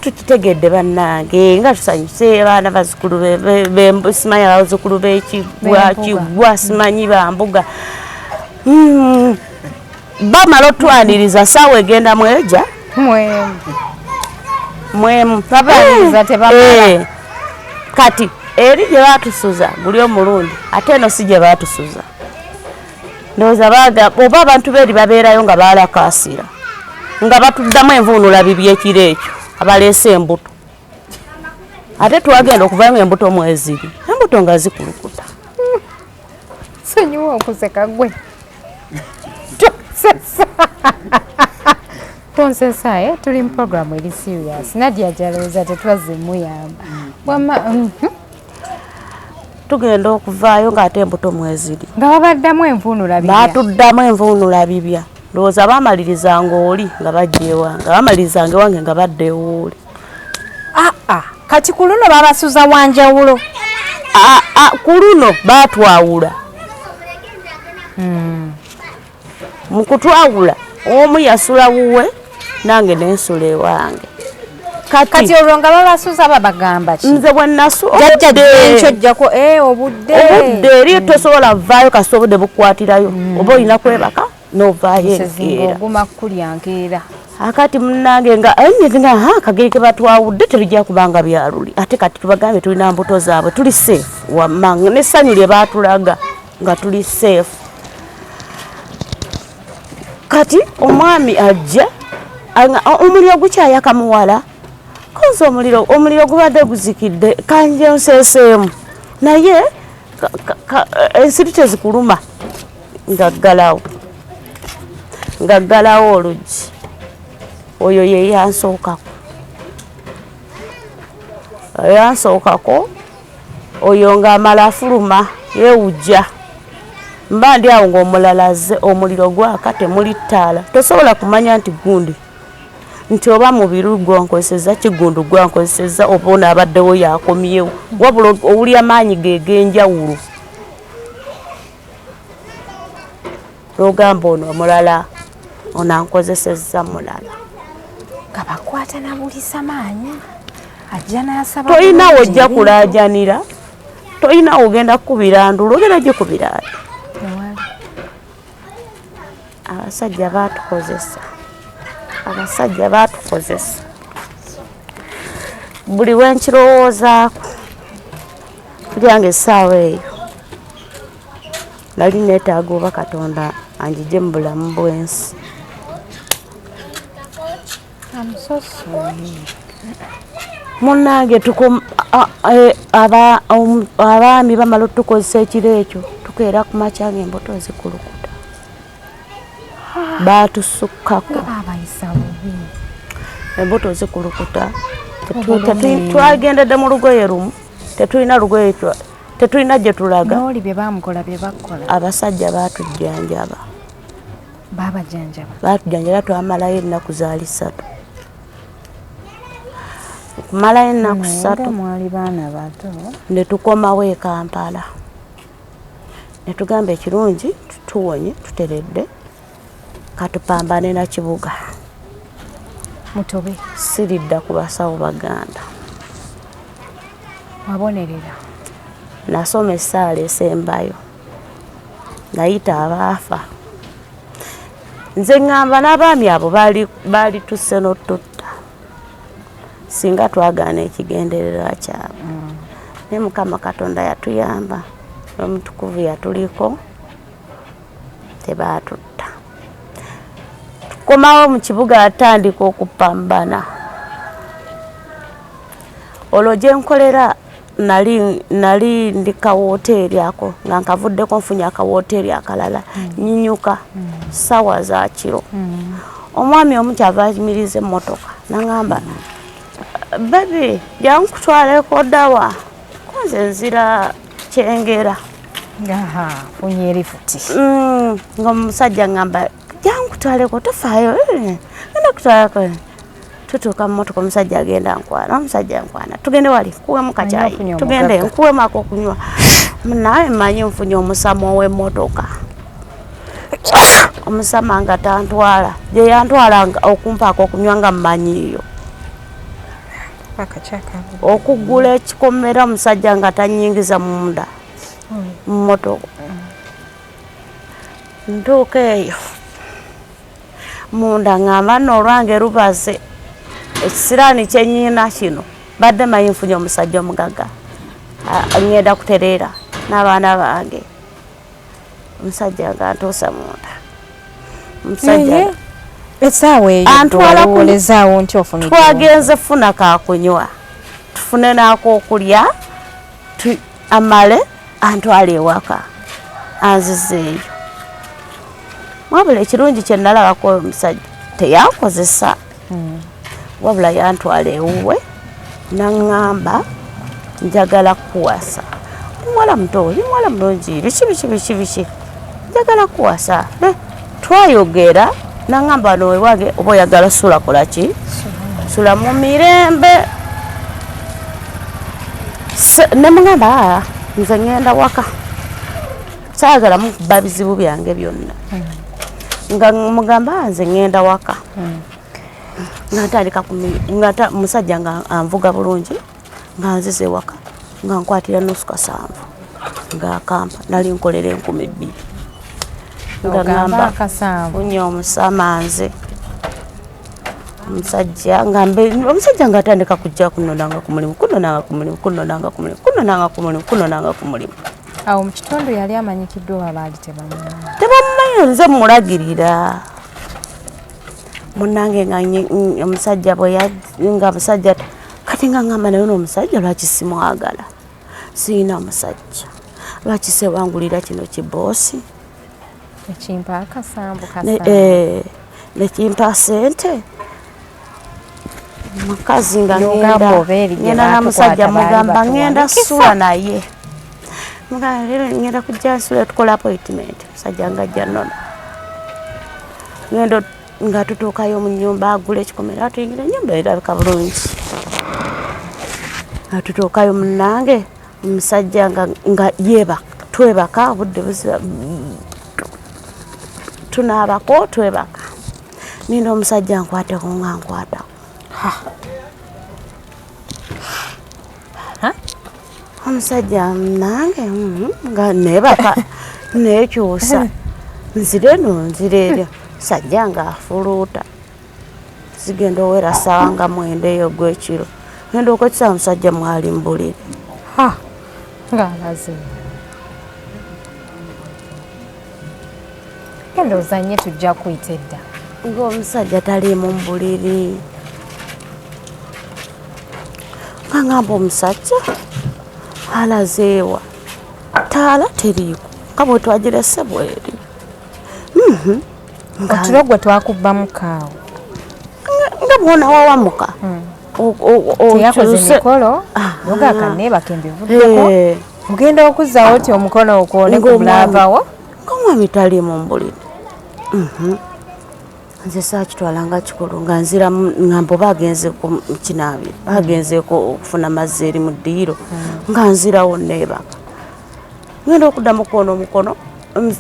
tukitegedde bannange, nga tusanyuse, abaana bazukulu simanyi abazukulu b'ekigwa. B'embuga. Kigwa, simanyi bambuga. Bamala otwaniriza, saawa egenda mweja. Mwemu. Mwemu. Babaniriza, tebamala. Kati eri gye batusuza guli omulundi, ate eno si gye batusuza. Ndowooza oba abantu beeri babeerayo nga balakaasira, nga batuddamu envuunula bibi ekiro ekyo, abaleese embuto. Ate twagenda okuvayo nga embuto mweziri, embuto nga zikulukuta. Sonyiwa okuseka, gwe tonsesa, tonsesa. Tuli mu programu eri serious. Nadia gyalowooza tetwazze muyamba wama. Tugenda okuvaayo ng'ate embuto mweziri. Nga babaddamu envuunula bibya. Batuddamu envuunula bibya. Ndowooza bamalirizanga oli nga bajja ewange, bamalirizanga ewange nga badda ewooli. Aa, kati ku luno babasuza wanjawulo. Ku luno baatwawula. Mu kutwawula, omu yasula wuwe, nange nensula ewange. Kati olwo nga babasuza babagamba ki? Nze bwe nasu Jajja enkyo ojjako obudde. Obudde eri tosobola vaayo kasita obudde bukukwatirayo, oba olina kwebaka novaayo. Musezi. Enkeera. Ng'oguma kulya nkeera. Akati munange nga nga ha kageri ke batwawudde tebijja kubanga byaluli, ate kati tubagambye tulina mbuto zaabwe, tuli safe. Wamma n'essanyu lye baatulaga nga tuli safe. Kati omwami ajja, omuliro gukyayaka, muwala konze omuliro gubadde guzikidde, kanje nseeseemu, naye ensiri tezikuluma. Nga ggalawo oluggi, oyo ye yansookako, yansookako oyo ng'amala afuluma yeewujja. Mba ndi awo ng'omulala azze, omuliro gwaka, temuli ttaala, tosobola kumanya nti gundi nti oba mubiri gwankozeseza kigundu gwankozeseza oba ono abaddewo yakomyewo, wabula owulya maanyi ge g'enjawulo n'ogamba ono omulala ono ankozesezza mulala. Nga bakwata nabulisa maanyi, ajja n'asaba. Tolina bulungi wojja ebintu. Kulaajanira tolina, ogenda kukubira ndulu, ogenda gikubira ati? Tewali. Abasajja baatukozesa, abasajja baatukozesa. Buli wenkirowoozaako kulyange essaawa eyo nali neetaaga oba Katonda anjije mu bulamu bw'ensi. I'm so sorry. Munnange, abaami bamala otukozesa ekiro ekyo, tukeera ku makya nga embuto zikulukuta, baatusukkako. Nga babayisa bubi. Embuto zikulukuta. Obulumi. Twagendedde mu lugoye lumu, tetulina lugoye, tetulina gye tulaga. N'oli bye bamukola bye bakola. Abasajja baatujjanjaba. Babajanjaba. Baatujjanjaba, twamalayo ennaku zaali 3, okumalayo ennaku Naye nga 3. Mwali baana bato. Ne tukomawo e Kampala, ne tugamba ekirungi tuwonye, tuteredde, katupambane na kibuga. Mutobe. Siridda ku basawo baganda. Wabonerera. Nasoma essaala esembayo, nayita abaafa. Nze ŋŋamba n'abaami abo baali tusse n'otutta singa twagaana ekigendererwa kyabwe, naye Mukama Katonda yatuyamba, omutukuvu yatuliko, tebaatutta. Tukomawo mu kibuga, atandika okupambana. Olwo gye nkolera nali ndi kawoteeri ako nga nkavuddeko, nfunye akawoteeri akalala, nyinyuka sawa za kiro. Omwami omu kyava ayimiriza emmotoka naŋŋamba, "Baby, jangu kutwaleko dawa." Konze nzira Kyengera. Aha, funye erifuti. Nga omusajja ŋŋamba, "Jangu kutwaleko, tofaayo." Ngenda Kutwalako tutuuka mu motoka, omusajja agenda nkwana, omusajja nkwana, tugende wali nkuwemu kacyayi, tugende nkuwemu akokunywa. Naye mmanyi nfunye omusamo ow'emmotoka, omusama nga tantwala gye yantwala okumpaako okunywa nga mmanyiiyo okuggula ekikomera, omusajja nga tanyingiza munda mu mmotoka. Ntuuka eyo munda ngamba nno olwange lubaze, ekisiraani kyenyina kino, badde manyi nfunye omusajja omugagga, ngenda kutereera n'abaana bange. Omusajja nga ntuusa munda, omusajja essaawa eyo antwalawolezaawo nti ofunye, twagenze funa kakunywa tufune n'akokulya, amale antwala ewaka anzizeeyo. Wabula ekirungi kye nalabako, oyo omusajja teyankozesa, wabula yantwala ewuwe naŋŋamba, "Njagala kukuwasa, muwala muto, oli muwala mulungi, biki biki biki biki, njagala kukuwasa." Twayogera naŋŋamba, "No ewange oba oyagala sula, kolaki, sula mu mirembe." Nemugamba, "Nze ŋŋenda waka, saagala mukuba bizibu byange byonna." Nga mugamba, "Nze ŋŋenda waka." Nga ntandika, nga musajja nga anvuga bulungi, nga nzize waka, nga nkwatira nusu kasanvu ng'akampa. Nali nkolera 2000, nga ngamba funye omusama nze omusajja, nga omusajja nga atandika kujja kunonanga ku mulimu, kunonanga ku mulimu, kunonanga ku mulimu, kunonanga ku mulimu, kunonanga ku mulimu. Awo mu kitundu yali amanyikiddwa oba baali tebamumanyi? Tebamumanyi, nze mulagirira munange. Nga omusajja bwe nga musajja kati nga ngamba, naye n'omusajja lwaki simwagala? Siina musajja, lwaki sewangulira kino kiboosi Ekimpa akasanvu? Nekimpa sente mukazi, nga ngenda na musajja, mugamba ngenda sula naye, ngenda kujja nsula, tukola appointment. Musajja nga ajja nona, ngenda nga tutuukayo mu nyumba, agula ekikomera, atuyingira enyumba, erabika bulungi. Atutuukayo munange, omusajja nga yebaka, twebaka, obudde buziba, tunaabako, twebaka, ninda omusajja nkwateko, nga nkwatako omusajja nange nga nebaka, nekyusa, nzire eno, nzire eryo, musajja nga afuluuta. Zigenda owera saawa nga 9 eyo gwekiro, ngenda okwekisa, omusajja mwali mubuliri. Ng'alaze genda ozanye, tujja kuyita edda. Ng'omusajja taliimu mu buliri, nga ngamba omusajja alazeewa? Taala teriiko, nga bwe twagirese bweri. Otulo gwe twakubbamu kaawo. Nga bwonawawamuka. Teyakoze mikolo noga kaneebaka embivuddeko, ogenda okuzzaawo ti omukono okwone ku mulaavawo. Ng'omwami taliimu mu buliri. Nze saakitwala nga kikulu, nga nzira ngamba oba agenze kinaabiro, agenzeeko okufuna mazzi eri mu ddiiro, nga nzirawo neebaka. Ngenda okuddamu okukoona omukono,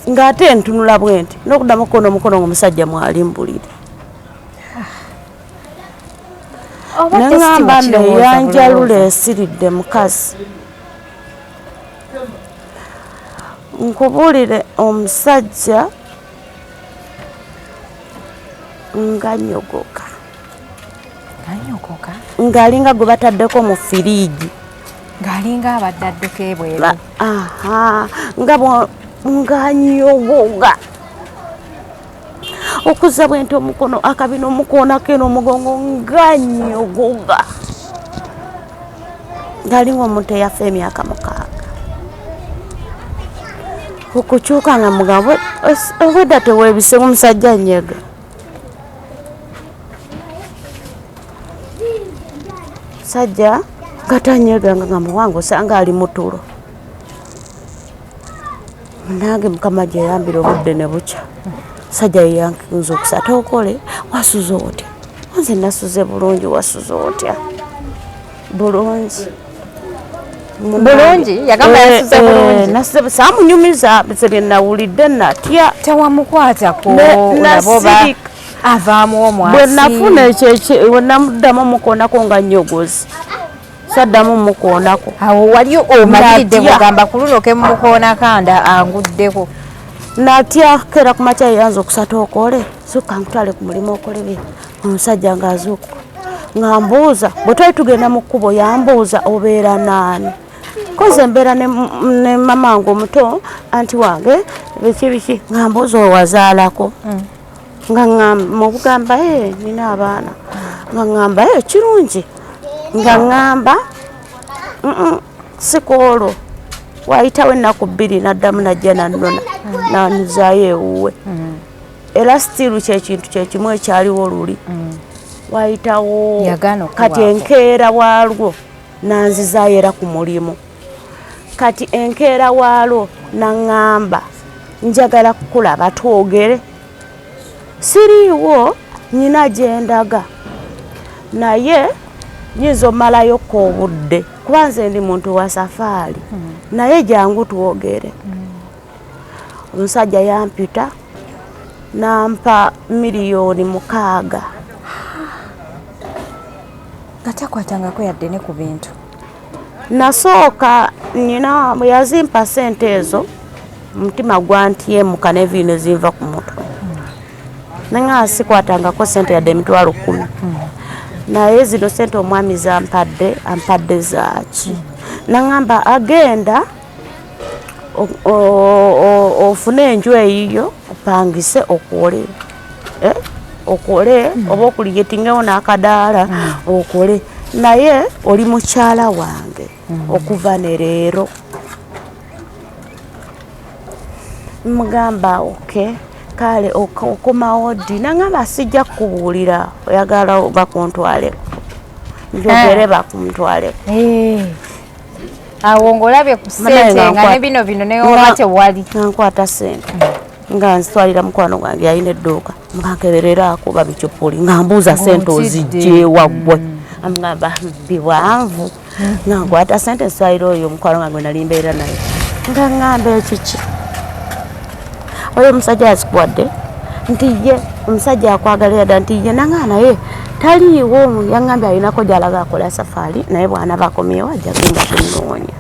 ng'ate ntunula bwe nti n'okuddamu okukoona omukono nga omusajja mwali mu buliri. Neŋŋamba neyanjalula esiridde mukazi. Nkubuulire, omusajja nga nyogoka. Ganyogoka? Ng'alinga gwe bataddeko mu firiigi. Ng'alinga abadde adduka ebweru. Aha, nga nyogoga okuza bwe nti omukono akabina omukoonako eno omugongo, nga nyogoga ng'alinga omuntu eyafa emyaka 6. Okukyuka nga mugamba, obwedda teweebise, omusajja nyega. Sajja nga tanyega, nga gamba wange osanga ali mutulo. Nange Mukama gyeyambira, obudde ne bukya, sajja yeyankinza okusa, "Tokole, wasuze otya?" Nze nasuze bulungi, wasuze otya? Bulungi. Bulungi yagamba yasuze bulungi. Nasuze, saamunyumiza nze bye nawulidde, natya. Tewamukwatako nabo avaamu omwasi. Bwe nafuna ekyo, bwe namuddamu mukoonako nga nnyogozi, saddamu mukoonako. Awo wali omaliridde kugamba ku luno ke mukoonako nda anguddeko. Natya keera ku makya yanze okusatu okole sukka nkutwale ku mulimu okole bye. Omusajja ng'azuukuka nga mbuuza, bwe twali tugenda mu kkubo yambuuza obeera naani? Koze mbeera ne mama wange omuto, anti wange, biki biki. Nga mbuuza owazaalako, nga mugamba nina abaana. Nga ŋŋamba kirungi, nga ŋŋamba si ku olwo. Wayitawo ennaku 2 n'addamu najja nannona nanuzaayo ewuwe, era still kyekintu kyekimu ekyaliwo luli. Wayitawo kati enkeera waalwo nanzizaayo era ku mulimu. Kati enkeera waalwo naŋŋamba njagala kukulaba twogere. Siriiwo, nyina gyendaga, naye nyinza omalayoko obudde kuba nze ndi muntu wa safaari, naye jangu twogere. Omusajja yampita nampa 6 miliyoni. Nga takwatangako yadde ne ku bintu. Nasooka nyina bwe yazimpa sente ezo, omutima gwantyemuka n'enviiri ne zinva ku mutwe, naye sikwatangako sente yadde 100,000. Naye zino sente omwami zampadde, ampadde zaaki? Naŋŋamba agenda ofune enju eyiyo opangise okole, okole oba okuliyetingewo n'akadaala okole, naye oli mukyala wange okuva ne leero. Mugamba okay, kale okomawo ddi? Naŋŋamba sijja kukubuulira, oyagala bakuntwaleko njogere bakuntwaleko. Awo ng'olabye ku sente nga ne bino bino neoba tewali. Nga nkwata sente nga nzitwalira mukwano gwange yalina edduuka, nga nkebereraako babicupuli, nga mbuuza sente ozijjeewa ggwe? Amugamba biwanvu. Nga nkwata sente nzitwalira oyo omukwano gwange nali mbeera naye, nga ŋŋamba ekiki, oyo omusajja yazikuwadde? Nti ye omusajja akwagalira dda. Nti ye nanga naye taliiwo, yaŋŋambye alinako gyalaga akola safaari, naye bw'anaaba akomyewo ajja genda kunoonya.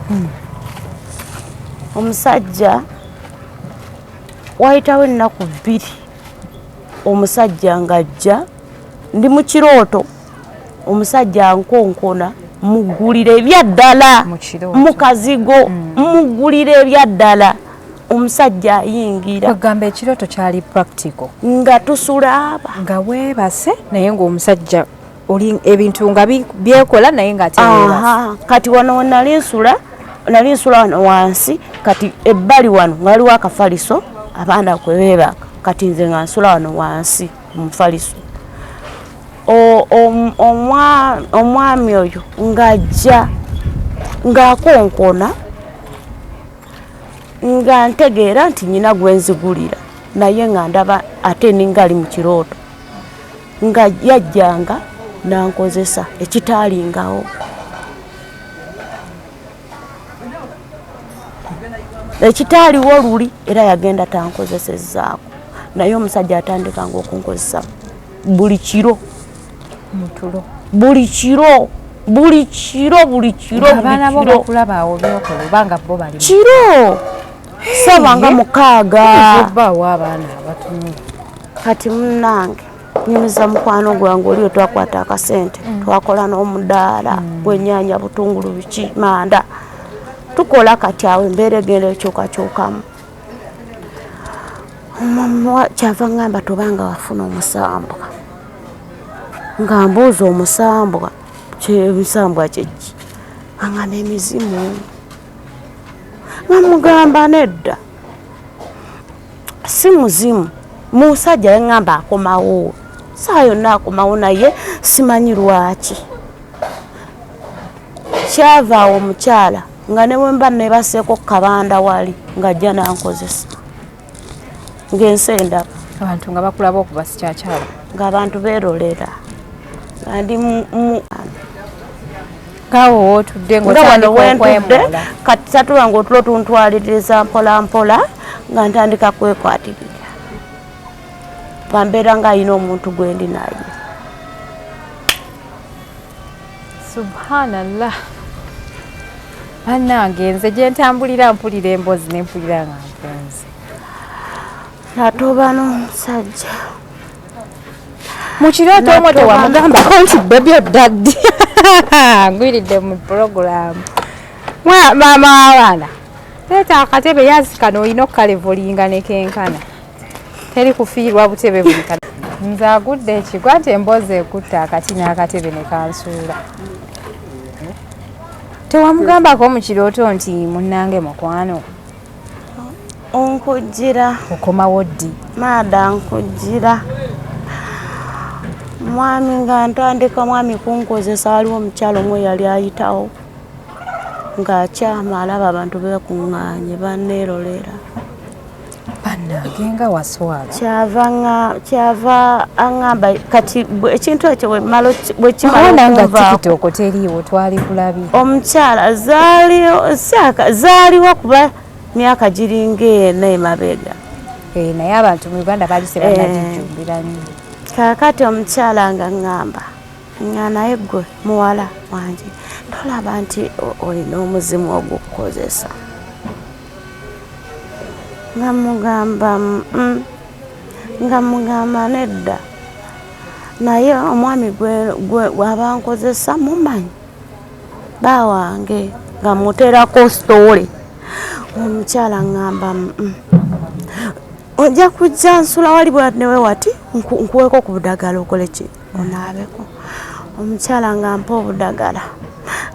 Omusajja wayitawo ennaku 2, omusajja ng'ajja, ndi mu kirooto, omusajja ankonkona muggulire ebyaddala mu kazigo, muggulire ebyaddala. Omusajja ayingira. Kwegamba ekirooto kyali practical. Nga tusula aba nga weebase naye ng'omusajja oli ebintu nga byekola naye nga ate weebase. Kati wano wenali nsula, nali nsula wano wansi, kati ebbali wano nga waliwo akafaliso abaana kwe beebaka. Kati nze nga nsula wano wansi mu mufaliso. Omwami oyo ng'ajja ng'akonkona, nga ntegeera nti nyina gwenzigulira, naye nga ndaba ate ninga ali mu kirooto, nga yajjanga nankozesa ekitaalingawo, ekitaaliwo luli. Era yagenda tankozesezaako, naye omusajja atandikanga okunkozesa buli kiro. Mutulo. Buli kiro, buli kiro, buli kiro, buli Abaana bo kiro. bakulaba awo byokola obanga bo bali Kiro saba nga 6. Obbaawo abaana abatunula. Kati munnange nyumiza mukwano gwange oli twakwata akasente, twakola n'omudaala gwenyanya, butungulu, biki, manda tukola. Kati awo embeera egenda ekyukakyukamu. Kyava ŋŋamba tobanga wafuna omusambwa, nga mbuuza omusambwa, omusambwa kyeki? Aŋŋamba emizimu. Nga mugamba nedda, si muzimu, musajja yaŋŋamba akomawo saa yonna akomawo, naye simanyi lwaki. Kyava awo omukyala nga ne bwe mba nebaseeko kabanda wali ng'ajja nankozesa ng'ensi endaba. Abantu nga bakulaba okuba sikyakyala. Ng'abantu beerolera. Nga ndi Kaawo wootudde nga wano ng'otandika wentudde. okwemoola. Kati satula nga otulo tuntwaliriza mpola mpola, nga ntandika kwekwatirira, nga mbeera nga alina omuntu gwendi naye. Subhanallah, bannange, nze gye ntambulira mpulira emboozi ne mpulira nga mpunze. Natoba n'omusajja. Mu kirooto omwo Natoba. Tewamugambako nti baby odaddi ngwiridde mu puroguramu, maama w'abaana, leeta akatebe yazikano, olina okukalevolinga nekenkana, teri kufiirwa butebe buli kano. Nze agudde ekigwa nti emboozi ekutta akati n'akatebe ne kansuula. Tewamugambako mu kirooto nti munnange mukwano? Nkujira. Okomawo ddi? Maada, nkujira mwami nga ntandika mwami kunkozesa. Waliwo omukyalo omwe yali ayitawo ng'akyama, alaba abantu bekuŋŋaanye banneerolera. Bannange, nga waswala. Kyava aŋŋamba kati ekintu ekyo bwemala bwekimala Awo nga okunvaako. TikTok teriiwo, twali kulabye. Omukyala zaaliwo kuba myaka giringa 4 emabega. Eh, naye abantu mu Uganda baali tebanagijjumbira nnyo. Kaakati omukyala nga ŋŋamba nga naye gwe muwala wange, tolaba nti olina omuzimu ogw'okukozesa? Nga mugamba nga mugamba nedda, naye omwami gwe aba nkozesa mumanyi bawange, nga muterako story. Omukyala ŋŋamba, ojja kujja nsula wali bwati newe wati, nkuweeko ku budagala okole ki, onaabeko. Omukyala nga mpa obudagala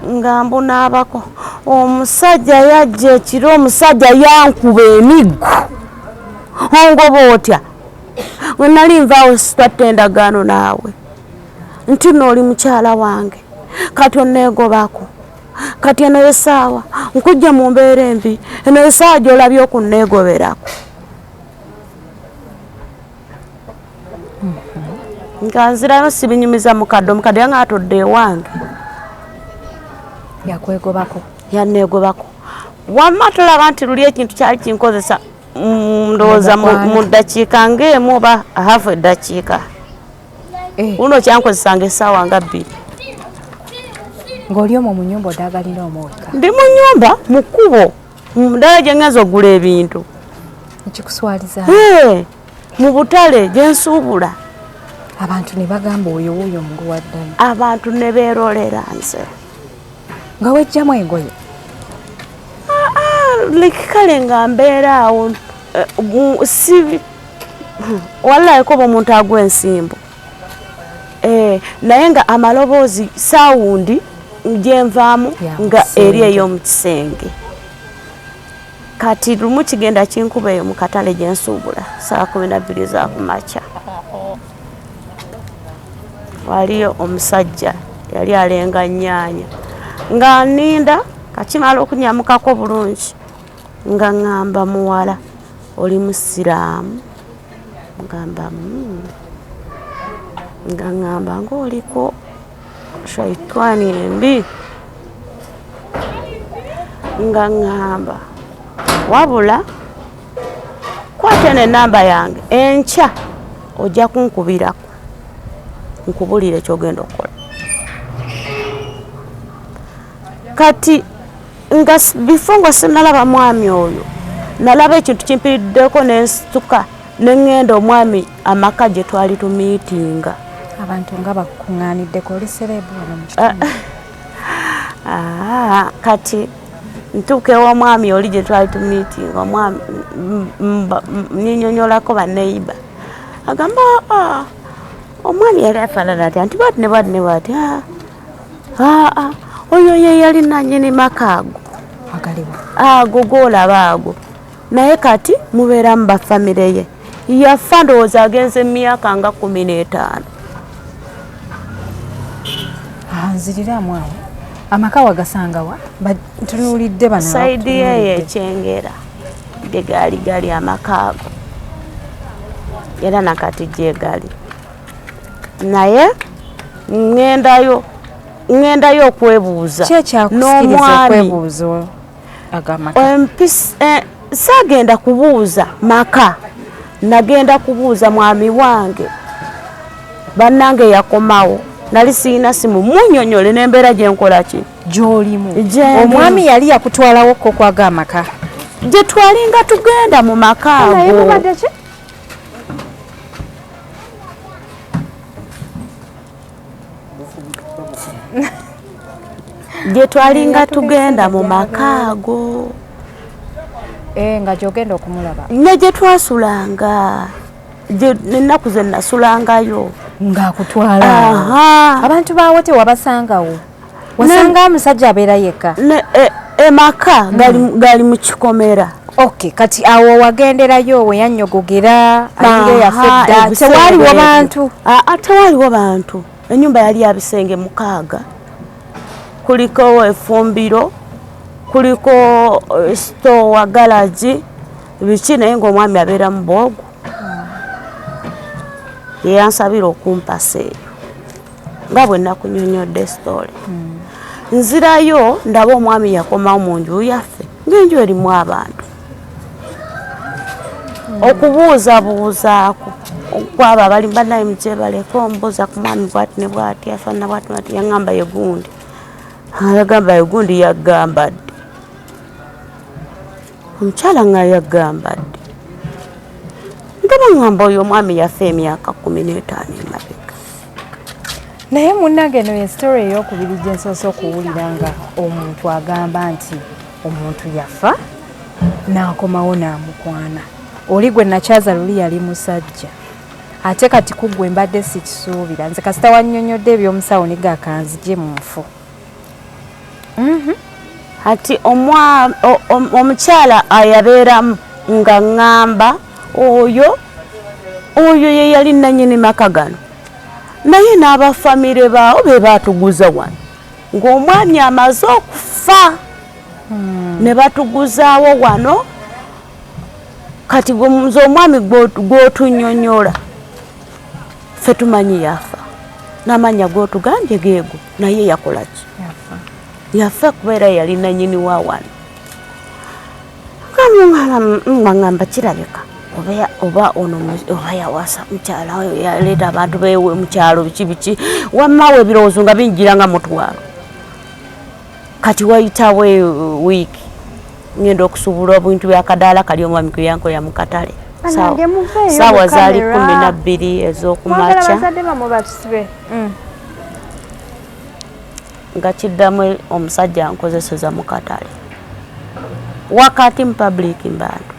nga mbunaabako. Omusajja yajja ekiro, omusajja yankuba emiggo. Ongoba otya? We nali nvaawo sitwatta endagaano naawe nti nno oli mukyala wange, kati onneegobako. Kati eno yesaawa nkujja mu mbeera embi, eno yesaawa gy'olabye okunneegoberako. Nga nzirayo sibinyumiza mukadde. Omukadde yange atudde ewange. Yakwegobako? Yanneegobako. Wamma tolaba nti luli ekintu kyali kinkozesa, ndowooza mu ddakiika ng'emu oba hafu eddakiika. Luno kyankozesanga essaawa nga 2. Ng'oli omwo mu nyumba odagalina omweka? Ndi mu nyumba, mu kkubo, ddala gye ngenza ogula ebintu. Ekikuswaliza. Mu butale gye nsuubula. Abantu ne bagamba oyo wuuyo omuguwa ddala. Abantu ne beerolera nze. Nga wejjamu engoye? Like kale nga mbeera awo, si wallahi koba omuntu agwa ensimbo, naye nga amaloboozi, sound gyenvaamu Ya mu nga kisenge. eri ey'omu kisenge. Kati lumu kigenda kinkuba eyo mu katale gye nsuubula saa 12 za kumakya. Waliyo omusajja yali alenga nnyaanya, nga nninda kakimala okunyamukako bulungi, nga ŋŋamba, "Muwala, oli musiraamu?" Ngamba, Nga ŋŋamba ng'oliko shaitwani embi. Nga ŋŋamba, "Wabula kwata eno enamba yange, enkya ojja kunkubirako nkubulire kyogenda okukola." Kati nga before nga sinalaba mwami oyo, nalaba ekintu kimpiriddeko, nensituka neŋŋenda omwami amaka gye twali tumiitinga. Abantu nga bakuŋŋaaniddeko, oli celeb wano mu kitundu. Ah, kati ntuuka ew'omwami oli gye twali tumiitinga. Omwami nyinyonyolako baneiba, agamba, "Ah, omwami yali afaanana atya?" Nti bwati ne bwati ne bwati. "Ah, ah, ah, oyo ye yali nanyini maka ago." Agaliwo? Ago goolaba ago, naye kati mubeeramu bafamire ye. Yafa ndowooza agenze mu myaka nga 15. Ah, nziriramu awo, amaka wagasangawa? Ntunuulidde bano. Side eyo. Abakutunuulidde. Ekyengera gye gaali gali amaka ago, era nakati gye gali, naye Ŋŋendayo, ŋŋendayo okwebuuza n'omwami. Saagenda kubuuza maka, nagenda kubuuza mwami wange. Bannange yakomawo, nali siyina simu, munyonyole n'embeera gye nkola ki gy'olimu. Omwami yali yakutwalawo ko kwaga amaka gye twalinga tugenda mu maka ago. Gye twalinga tugenda mu maka ago. Nga gy'ogenda okumulaba. Ne gye twasulanga, ennaku ze nasulangayo. Ng'akutwala. Abantu baawo tewabasangawo? Wasanga omusajja abeera yekka? Emaka gali mu kikomera. Okay, kati awo wagenderayo we yannyogogera ayiye yaffe dda, tewaaliwo bantu? Tewaaliwo bantu. Ennyumba yali ya bisenge 6, kuliko effumbiro, kuliko sitowa, galagi, biki, naye ng'omwami abeera mu bwogo. Yeyansabira okumpasa eyo nga bwe nakunyonyodde story. Nzirayo ndaba omwami yakomawo mu nju yaffe ng'enju erimu abantu. Okubuuzabuuzaako kwabo abali bannaye mugyebaleko, mbuuza ku mwami bwati ne bwati, afaanana bwati bwati, yaŋŋamba ye gundi. Yagamba ye gundi, yagamba ddi? Omukyala nga yagamba ddi? Nga baŋŋamba oyo omwami yafa emyaka 15 emabega. Naye munnange eno ye story ey'okubiri gye nsoose okuwulira nga omuntu agamba nti omuntu yafa n'akomawo n'amukwana. Oli gwe nakyaza luli yali musajja, ate kati ku ggwe mbadde sikisuubira. Nze kasita wannyonnyodde eby'omusawo ne gakanzigye mu nfu. Ati omukyala ayabeeramu nga ŋŋamba oyo ye yali nannyini maka gano, naye n'abafamire baawo be baatuguza wano ng'omwami amaze okufa ne batuguzaawo wano. Kati nze omwami gw'otunnyonnyola ffe tumanyi yafa, n'amannya g'otugambye geego, naye yakola ki? Yafa kubeera yali nannyini wa wano. Ngamba kirabika oba ono oba yawasa mukyala oyo yaleeta abantu beewe mu kyalo biki biki, wammawo ebirowoozo nga binjira nga mutwalo. Kati wayitawo wiiki ngenda okusuubula obintu byakadaala kali omwami kwe yankolera mu katale. Saawa zaali 12 ez'okumakya nga kiddamu omusajja ankozeseza mu katale wakati mu public mbantu.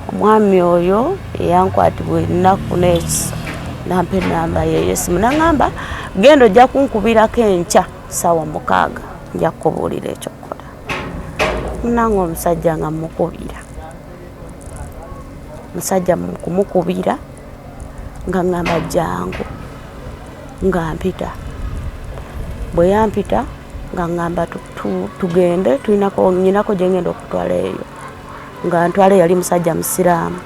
Omwami oyo eyankwatibwa ennaku n'ekisa nampa ennamba ye ey'essimu n'aŋŋamba genda ojja kunkubirako enkya ssaawa 6 nja kukubuulira ekyokukola. Munnange omusajja nga mmukubira, omusajja kumukubira nga ŋŋamba jjangu, nga mpita. Bwe yampita nga ŋŋamba tugende, tulinako nnyinako gye ŋŋenda okutwala eyo. Nga ntwala yali musajja musiraamu,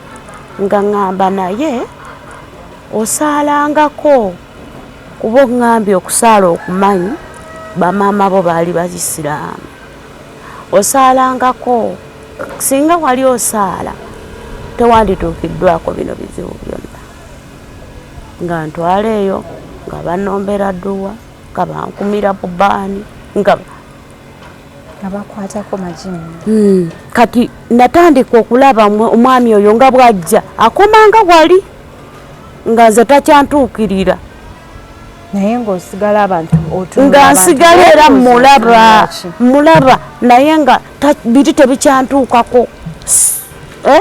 nga ŋŋamba naye osaalangako kuba oŋŋambye okusaala okumanyi bamaama bo baali bayisiraamu, osaalangako, singa wali osaala tewandituukiddwako bino bizibu byonna. Nga ntwala eyo nga bannombera dduwa, nga bankumira bubaani, nga abakwatako majini. Kati natandika okulaba omwami oyo nga bw'ajja akomanga wali nga nze takyantuukirira, naye ng'osigala abantu nga nsigala era mulaba naye nga biri tebikyantuukako.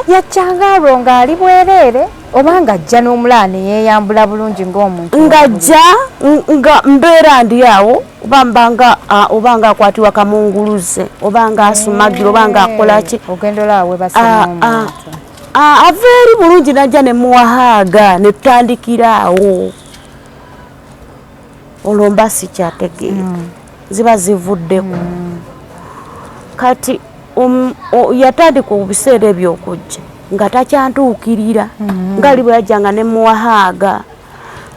Yajjanga olwo ng'ali bwereere oba ng'ajja n'omulala ne yeeyambula bulungi ng'omuntu? Ng'ajja nga mbeera ndi awo, oba mbanga oba nga akwatibwa kamunguluze, oba nga asumagira, oba nga akola ki, ogenda olaba webase n'omuntu ava eri bulungi najja ne muwahaaga ne tutandikira awo. Olwo mba sikyategeera, ziba zivuddeko. Kati yatandika ebiseera ebyo okujja nga takyantuukirira, nga ali bwe yajjanga ne muwahaaga.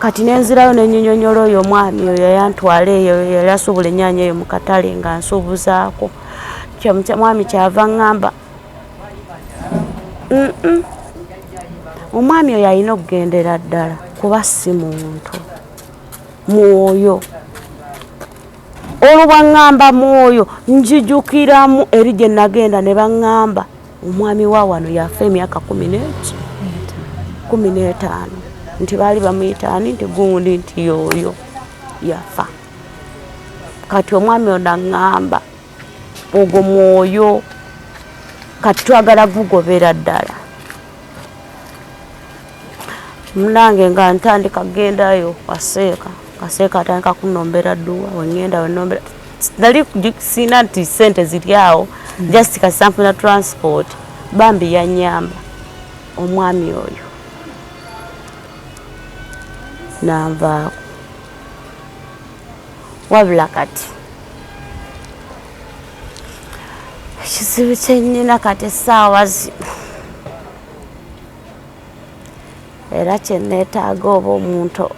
Kati nenzirayo nenyinyonyola oyo omwami oyo yantwala eyo, yali asuubula ennyaanya eyo mu katale nga nsuubuzaako. Mwami kyava ŋŋamba, omwami oyo alina okugendera ddala kuba si muntu, mwoyo. Olwo bwaŋŋamba mwoyo njijukiramu eri gye nagenda ne baŋŋamba omwami wa wano yafa emyaka 15 nti baali bamuyita ani nti gundi nti yoyo yafa. Kati omwami ono aŋŋamba ogwo mwoyo, kati twagala gugobera ddala. Munange nga ntandika kugendayo waseeka, kaseeka atandika kunombera dduwa, wengenda wenombera nali siina nti sente ziri awo, just kasanfuna transport. Bambi yanyamba omwami oyo nanvaako. Wabula kati ekizibu kyennyina kati essaawa zino era kyeneetaaga oba omuntu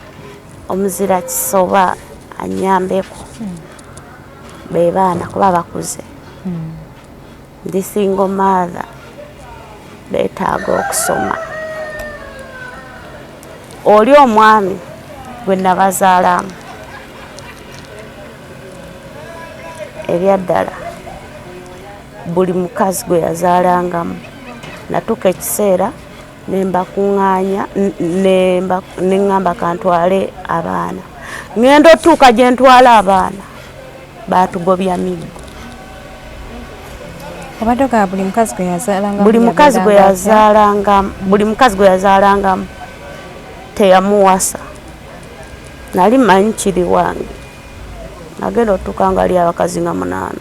omuzira kisa oba anyambeko be baana, kuba bakuze. Ndi single mother, beetaaga okusoma. Oli omwami gwe nabazaalamu ebyaddala buli mukazi gwe yazaalangamu, natuuka ekiseera nembakuŋŋaanya neŋŋamba kantwale abaana. Ŋŋenda otuuka gye ntwala abaana baatugobya miggo. Obadde ogamba buli mukazi gwe yazaalangamu? Buli mukazi gwe yazaalangamu, buli mukazi gwe yazaalangamu teyamuwasa. Nali mmanyi kiri wange, nagenda otuuka nga ali abakazi nga 8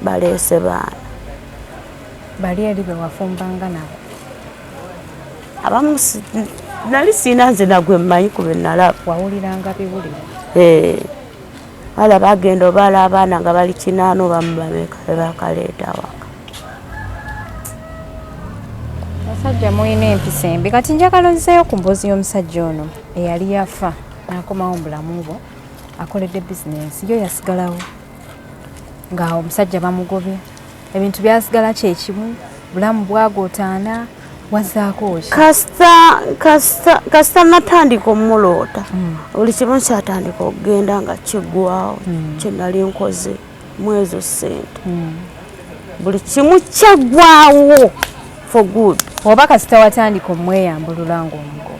baleese baana. Bali eri be wafumbanga nabo? Abamu nali siina nze nagwe mmanyi ku be nalaba. Wawuliranga biwulire? Wala bagenda obaala abaana nga bali 8 oba mubameka bebakaleeta awaka. Abasajja mulina empisa embi. Kati njagala ozzeeyo ku mboozi y'omusajja ono eyali yafa n'akomawo mu bulamu bwo, akoledde bizinensi yo, yasigalawo nga omusajja bamugobye, ebintu byasigala kyekimu, bulamu bwagootaana, wazaako ki? Kasita natandika omuloota, buli kimu kyatandika okugenda nga kiggwawo. Kyenali nkoze mu ezo ssente, buli kimu kyaggwawo for good. Oba kasita watandika omweyambulula ng'omugoba?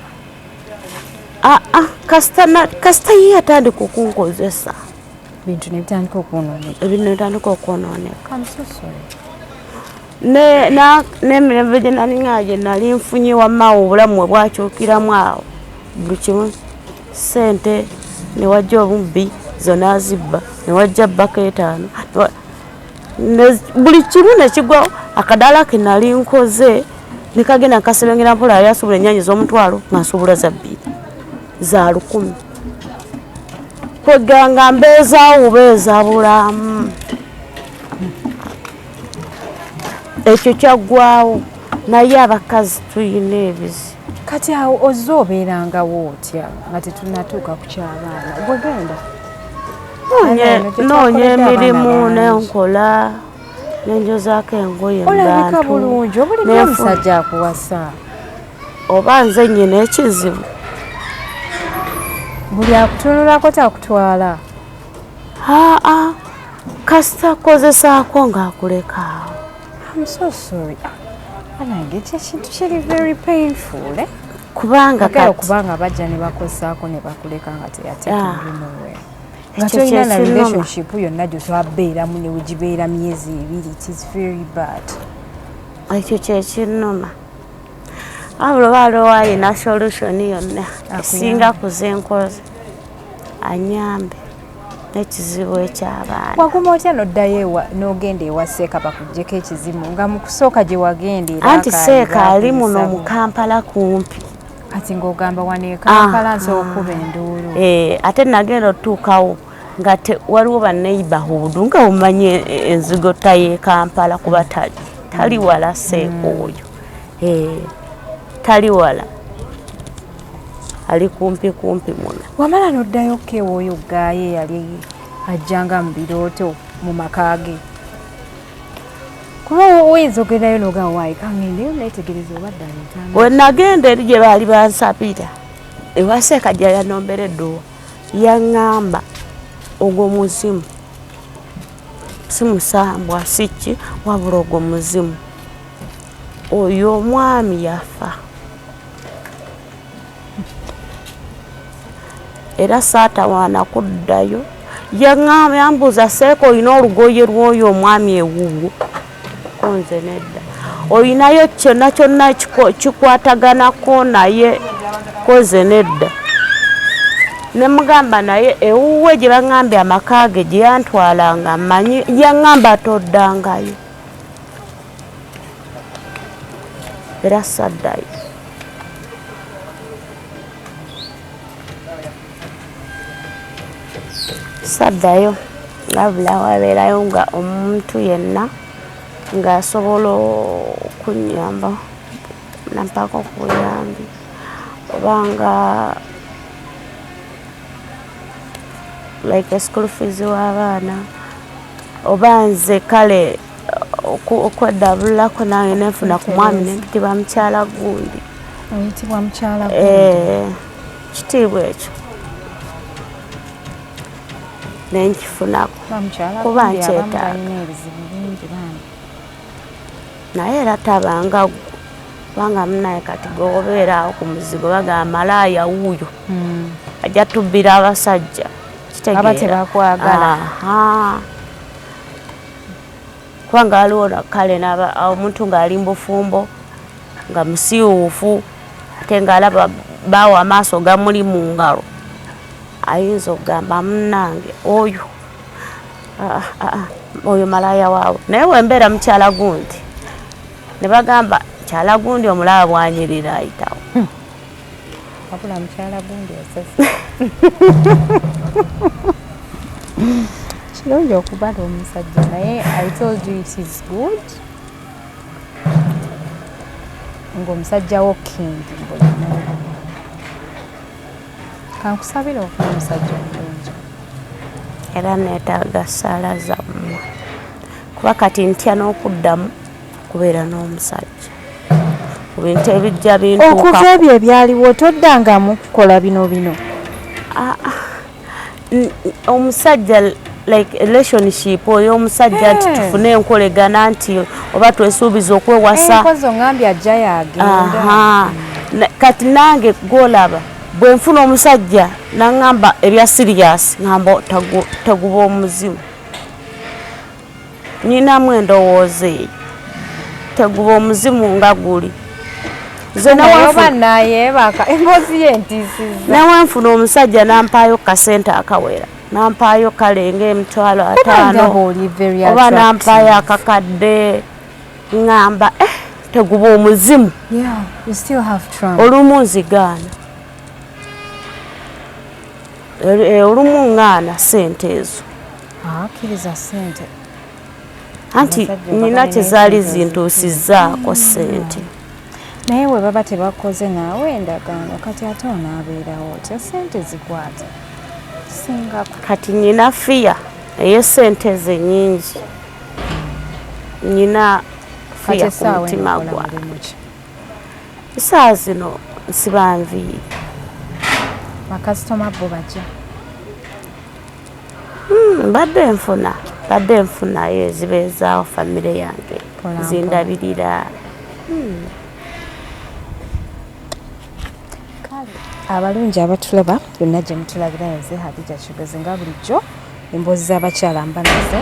Aa, kasita ye yatandika okunkozesa, bintu ne bitandika okwonooneka. Ebintu ne bitandika okwonooneka. I'm so sorry. N'emirembe gye nali nga gye nali nfunye wamaawo, obulamu bwe bwakyukiramu awo, buli kimu ssente ne wajja obubbi, zonna zibba, ne wajja bbaka 5, buli kimu ne kigwawo. Akadaala ke nali nkoze ne kagenda nkasebengera mpola. Yali asobola ennyaanya ez'omutwalo, nga nsobola za 2 za 1000. Kweganga mbeezaawo bubeeza bulamu, ekyo kyaggwawo. Naye abakazi tuyina ebizibu. Kati awo ozze obeerangawo otya nga tetunatuuka ku ky'abaana? Gwe genda. Noonya emirimu nenkola, nenjozaako engoye mu Olabika bantu. bulungi, obulidde omusajja akuwasa. Oba nze nyina ekizibu? Buli akutunulako takutwala. Aa, kasita kozesaako ng'akulekaawo. I'm so sorry. Banange, ekyo ekintu kiri very painful, eh? Kubanga Agala kati okubanga bajja ne bakozaako ne bakuleka nga teyateeka nowhere, nga Ekyo tolina na kyekinnuma. relationship yonna gyotwabeeramu ne wegibeera myezi 2. It is very bad. Ekyo kyekinnuma. Wabula oba waliwo ayina solution yonna esinga kuzenkoze, anyambe n'ekizibu eky'abaana. Waguma otya n'oddayo ewa n'ogenda ewa seeka bakuggyeko ekizimu nga mu kusooka gye wagenda era Anti akaali seeka ali muno mu baakuyisa Kampala kumpi. Kati ng'ogamba wano e Kampala nsobola okuba enduulu. Eh, ate nagenda otuukawo nga waliwo ba neighborhood, nga omanyi enzigotta y'e Kampala, kuba tali wala seeka oyo. Eh, tali wala. Ali kumpi kumpi muno. Wamala n'oddayo keewooyo gaaye yali ajjanga mu birooto mu maka ge, kuba oyinza ogendayo n'ogamba waayi kangendeyo neetegereza oba ddala entambula. We nagenda eri gye baali bansabira ewa Seekajja, yanombera edduwa, yaŋŋamba ogwo muzimu, si musambwa, si ki, wabula ogwo muzimu. Oyo omwami yafa era saatawaana kuddayo. Yaŋŋamba, yambuuza, "Seeka, olina olugoye lw'oyo omwami ewuwo?" Ko nze nedda. "Olinayo kyonna kyonna kikwataganako naye?" Koze nedda. Ne mugamba naye ewuwe gye baŋŋambye amaka ge gye yantwalanga mmanyi. Yaŋŋamba toddangayo, era saddayo. Saddayo, wabula wabeerayo nga omuntu yenna ng'asobola okunyamba nampaako ku buyambi, obanga like school fees w'abaana, oba nze kale okweddabulako nange nenfuna ku mwami nempitibwa mukyala gundi. Oyitibwa mukyala gundi. Eh, kitiibwa ekyo nenkifunako Bamukyala kuba gundi abamu nkyetaaga. Balina ebizibu bingi bambi. Naye era tabanga ggwe, kubanga munaye kati gweobeera awo ku muzigo bagamba malaaya wuuyo ajja tubbira abasajja. Kitegeera. Aba tebakwagala. Aha. Kubanga waliwo kale omuntu ng'ali mu bufumbo nga musiiwuufu, ate ng'alaba baawo amaaso gamuli mu ngalo, ayinza okugamba munnange oyo, ah, ah, ah, oyo malaaya waawe. Naye wembeera mukyala gundi ne bagamba mukyala gundi omulaba bwanyirira ayitawo. Wabula mukyala gundi osese. Kirungi okubala omusajja, naye I told you it is good ng'omusajja wo king bulamu bwo. Kankusabire ofune omusajja omulungi. Era neetaaga ssaala zammwe, kuba kati ntya n'okuddamu kubeera n'omusajja ku bintu ebijja Okuva bintuukako. Ebyo ebyaliwo toddangamu kukola bino bino. Omusajja like relationship oyo omusajja nti tufune enkolegana nti oba twesuubiza okwewasa. Enkozi oŋambye ajja yagenda. Aha. Kati nange gwolaba bwe nfuna omusajja naŋŋamba ebya serious, ŋŋamba taguba omuzimu. Ninamu endowooza eyo, teguba omuzimu nga guli nze. Naye oba nayeebaka emboozi ye ntiisiza. Newenfuna omusajja nampaayo kasente akawera, nampaayo kale ng'emitwalo Ndaba 50 oli very oba attractive. nampaayo akakadde, ŋŋamba eh, teguba omuzimu. Yeah, you still have Trump. Olumu nzigaana. Olumu ŋŋaana sente ezo. Akkiriza ssente. Anti Abasajja nina balina kyezaali esente. zintuusizzaako sente. Naye bwe baba tebakoze naawe endagaano, kati ate onaabeerawo otya? Ssente zikwata singako. Kati nyina fear ey'esente ze nyingi, nyina Kati fear ku essaawa eno mutima okola gwange. mulimu ki? Essaawa zino nsiba nviiri. Bakasitoma bo bajja? Mbadde nfunayo ezibeezaawo famire yange. Mpola mpola. Zindabirira. Kale abalungi abatulaba yonna gye mutulabira, nze Hadija Kigozi, nga bulijjo emboozi z'abakyala mba nazo.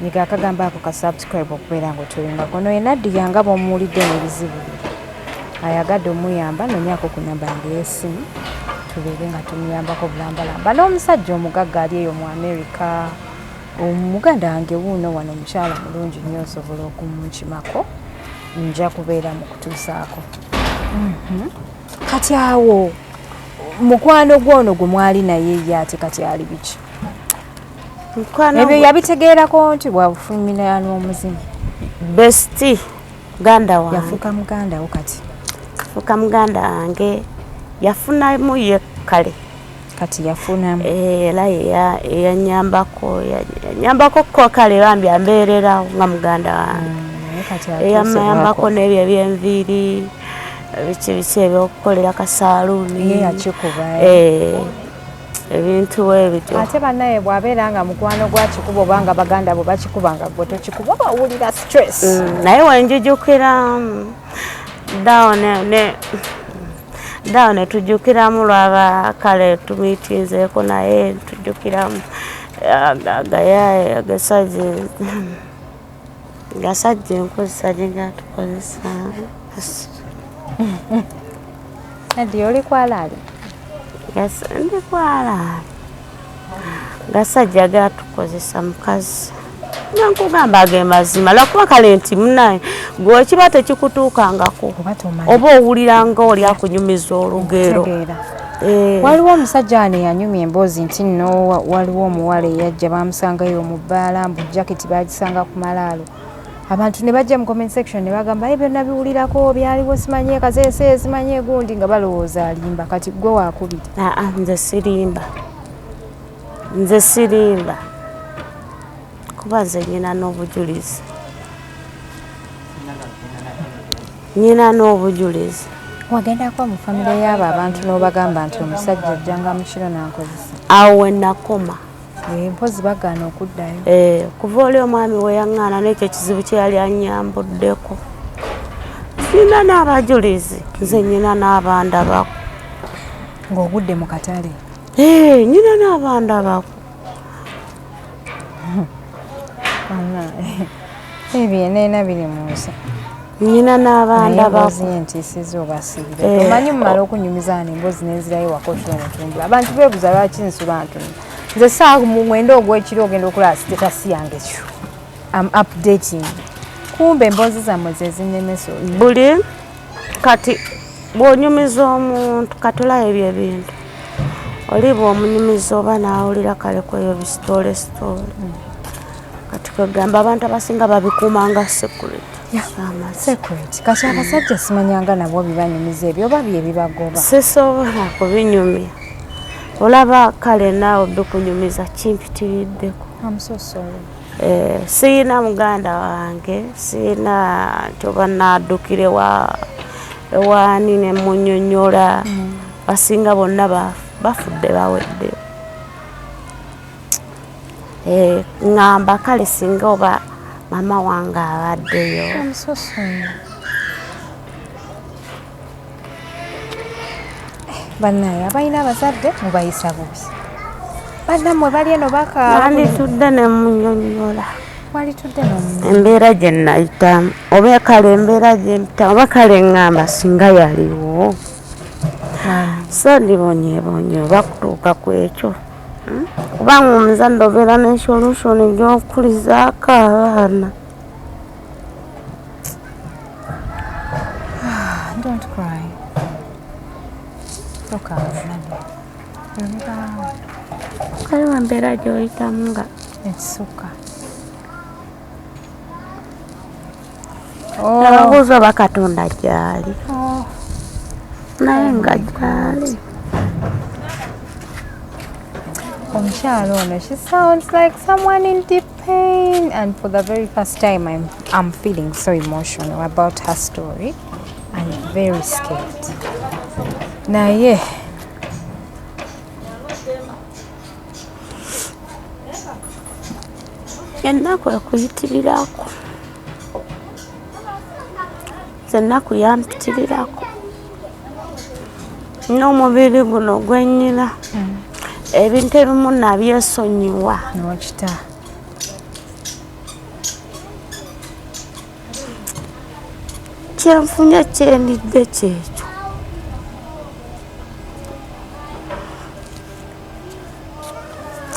Nyiga akagambo ako ka subscribe okubeera nga otulingako. Ono ye Nadia nga bw'omuwulidde n'ebizibu bye. Ayagadde omuyamba, nonyaako ku namba yange ey'essimu tubeere nga tumuyambako bulambalamba. N'omusajja omugagga ali eyo mu America, omuganda wange wuuno wano, omukyala mulungi nnyo, osobola okumunkimako, nja kubeera mu kutuusaako. Kati awo mukwano gwono gwe mwali naye ye ate kati ali biki? Mukwano Ebyo yabitegeerako nti bwabufumira n'omuzimu? Bestie, muganda wange. Yafuuka muganda wo kati? Fuuka muganda wange. Yafunamu ye kale. Kati yafunamu. Era eyanyambako, yanyambako ko kale bambi ambeererawo nga muganda wange. Eyanyambako n'ebyo ebyenviiri, biki biki ebyokukolera kasaaluuni. Ye yakikuba. Ebintu ebityo. Ate bannaye bw'abeera nga mukwano gwa kikuba oba nga baganda bo bakikuba nga gwe tokikuba bawulira stress. Naye wenjijukira daawo daawo ne tujjukiramu lwaba kale tumiitinzeeko naye tujjukiramu agayaye agasajja gasajja enkozesa gye gatukozesa. Nadia oli kwalaali? Ndi kwalaali. Gasajja gatukozesa mukazi. Nkugamba ge mazima lwakuba kale nti munaye gwe kiba tekikutuukangako oba owulira nga oli akunyumiza olugero. Waliwo omusajja wano eyanyumya emboozi nti nno waliwo omuwala eyajja bamusangayo mu bbaala mbu jaketi bagisanga ku malaalo. Abantu ne bajja mu comment section ne bagamba ebyo nabiwulirako byaliwo simanyi kaseese simanyi gundi nga balowooza alimba. Kati gwe waakubiri. Nze sirimba. Nze sirimba. Kuba nze nyina n'obujulizi. Nyina n'obujulizi. Wagendako mu famire y'abo abantu n'obagamba nti omusajja ajjanga mu kiro n'ankozesa? Awo we nakoma. Mpozi bagaana okuddayo. Kuva oli omwami we yaŋŋaana n'ekyo ekizibu kye yali annyambuddeko. Nina n'abajulizi, nze nyina n'abandabako. Ng'ogudde mu katale? Nyina n'abandabako. Ebyeneena biri mu nsi. Nyina n'abandabako. Emboozi entiisiza obasiibira. Omanyi mumala okunyumiza wano emboozi n'enzirayo waka otulo netumbula. Abantu beebuuza lwaki nsula ntuno. Nze ssaawa 9 ogw'ekiro ogenda okulaba sitetasi yange kyo. I'm updating. Kumbe emboozi zammwe ze zinnemesa. Buli kati bw'onyumiza omuntu katulayo ebyo ebintu. Oli bw'omunyumiza oba n'awulira kale kweyo bisitoole sitoole. Kati kwegamba abantu abasinga babikuumanga secret. Secret. Kati abasajja simanyanga nabo bibanyumiza ebyo oba bye bibagoba. Sisobola kubinyumya. Olaba kale naawe bikunyumiza kimpitiriddeko. I'm so sorry. Siyina muganda wange, siyina nti oba naaddukire ewaani ne munnyonnyola. Basinga bonna bafudde baweddeyo. Ŋŋamba kale singa oba maama wange abaddeyo. I'm so sorry. Bannaye abalina abazadde mubayisa bubi. Bannammwe bali eno bakaaba. Wanditudde ne munnyonnyola. Walitudde n'omunnyonnyola. Embeera gye nayitamu oba kale embeera gye mpitamu oba kale ŋŋamba singa yaliwo. So ndibonyeebonye oba kutuuka ku ekyo. Kubanga omuzadde obeera ne solution gy'okulizaako abaana. Don't cry. Tokaaba Nadia. Ebibaawo. Waliwo embeera gy'oyitamu nga ekisukka. Ababuuza oba Katonda gy'ali. Naye nga gy'ali. Omukyala ono, she sounds like someone in deep pain, and for the very first time I'm feeling so emotional about her story and very scared. Naye ennaku ekuyitirirako. Ennaku yampitirirako. N'omubiri guno gwe nnyina. Ebintu ebimu nabyesonyiwa. N'okita. Kyenfunye kyendidde kyekyo.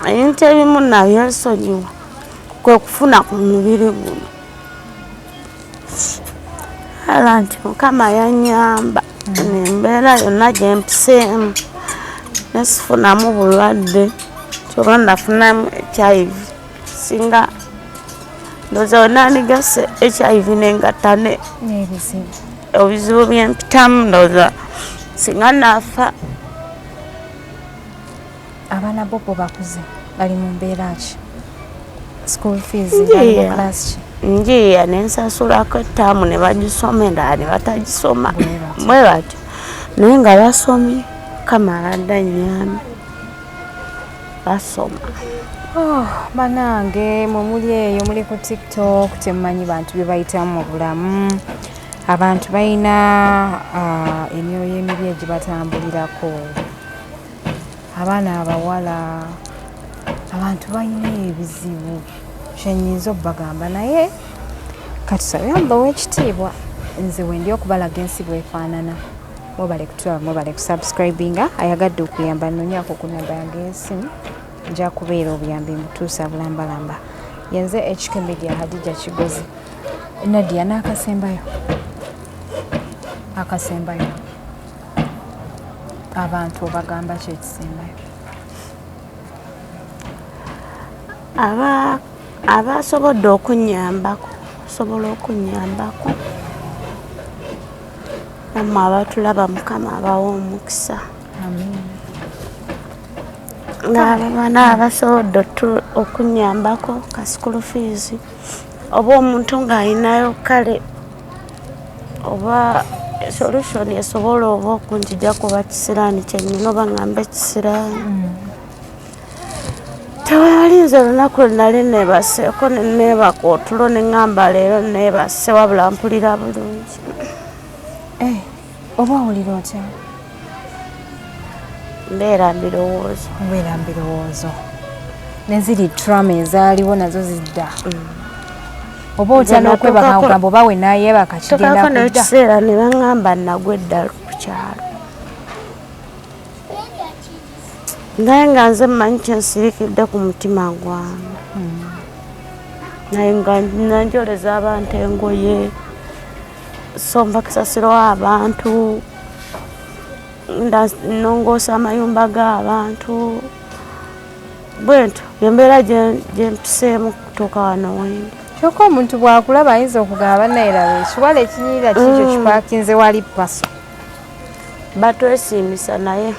Ebintu ebimu nabyesonyiwa kwe kufuna ku mubiri guno. Ala nti Mukama yannyamba embeera yonna gye mpiseemu nesifunamu bulwadde kyoba nafunamu HIV singa ndowooza we nandigase HIV nengatta ne obuzibu bye mpitamu ndowooza Singa naafa. Abaana bo bo bakuze bali mu mbeera ki? School fees bali mu class ki? Njiya ne nsasulako ettaamu ne bagisoma, endala ne batagisoma bwe batyo, naye nga basomye. Mukama abadde annyambye, basoma. Oh, banange mwe muli eyo muli ku TikTok, temumanyi bantu bye bayitamu mu bulamu. Abantu balina emyoyo emibi egibatambulirako. Abaana abawala, abantu balina ebizibu, kyenyinza obbagamba, naye katusabe Allah ow'ekitiibwa. Nze wendi okubalaga ensi bwefaanana. Mwebale kutulaba, mwebale kusubscribinga. Ayagadde okuyamba, nonyako ku namba yange y'essimu, nja kubeera obuyambi mbutuusa bulambalamba. Yenze HK Media, Hadija Kigozi. Nadia, n'akasembayo, akasembayo, abantu obagamba ki ekisembayo? Abasobodde okunnyambako, osobola okunnyambako, nammwe abatulaba, Mukama abawa omukisa. N'abaana abasobodde okunnyambako ka school fees, oba omuntu ng'alinayo kale oba solution esobola oba okunjija kuba kisiraani kyennyina, oba ŋŋamba ekisiraani. Tewalinze olunaku lwe nali neebaseeko ne neebaka otulo ne ŋŋamba leero neebase, wabula mpulira bulungi. Eh, oba owulira otya? Mbeera mbirowoozo. Obeera mbirowoozo, neziri trauma ezaaliwo nazo zidda, oba otya n'okwebaka, ogamba oba we nayeebaka kigenda Tukako kudda. N'ekiseera ne baŋŋamba nagwa eddalu ku kyalo, naye nga nze mmanyi kyensirikidde ku mutima gwange, naye nga nanjoleza abantu engoye, somba kasasiro w'abantu, nnongoosa amayumba g'abantu, bwentyo embeera gyempiseemu kutuuka wano wendi. Kyokka omuntu bw'akulaba ayinza okugamba, bannaye laba ekiwala ekinyirira kikyo kipaakinze wali paso. Batwesiimisa, naye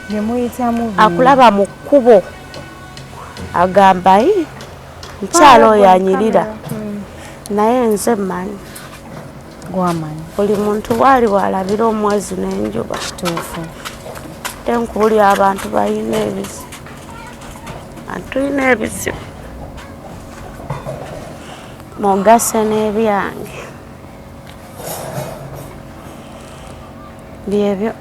bye muyitamu akulaba mu kkubo agamba, "Yi, mukyala oyo anyirira," naye nze mmanyi. Gwamanyi. Buli muntu waali bw'alabira omwezi n'enjuba. Kituufu. Ate nkuwulira abantu balina ebizibu, tulina ebizibu, mugase n'ebyange byebyo.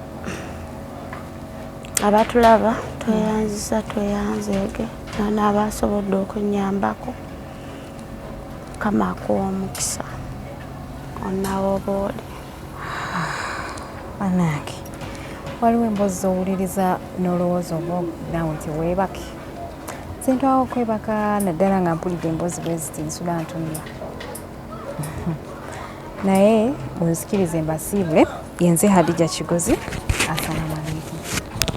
Abatulaba tweyanziza, tweyanzeege, n'abasobodde okunyambako, Mukama akuwa omukisa onawo oba oli. Banange, waliwo emboozi z'owuliriza n'olowooza oba naawe teweebake. Sintwawo okwebaka, naddala nga mpulidde emboozi bwe ziti, nsula ntunula. Naye munzikirize mbasiibule. Yenze Hadija Kigozi, assalamu alaikum.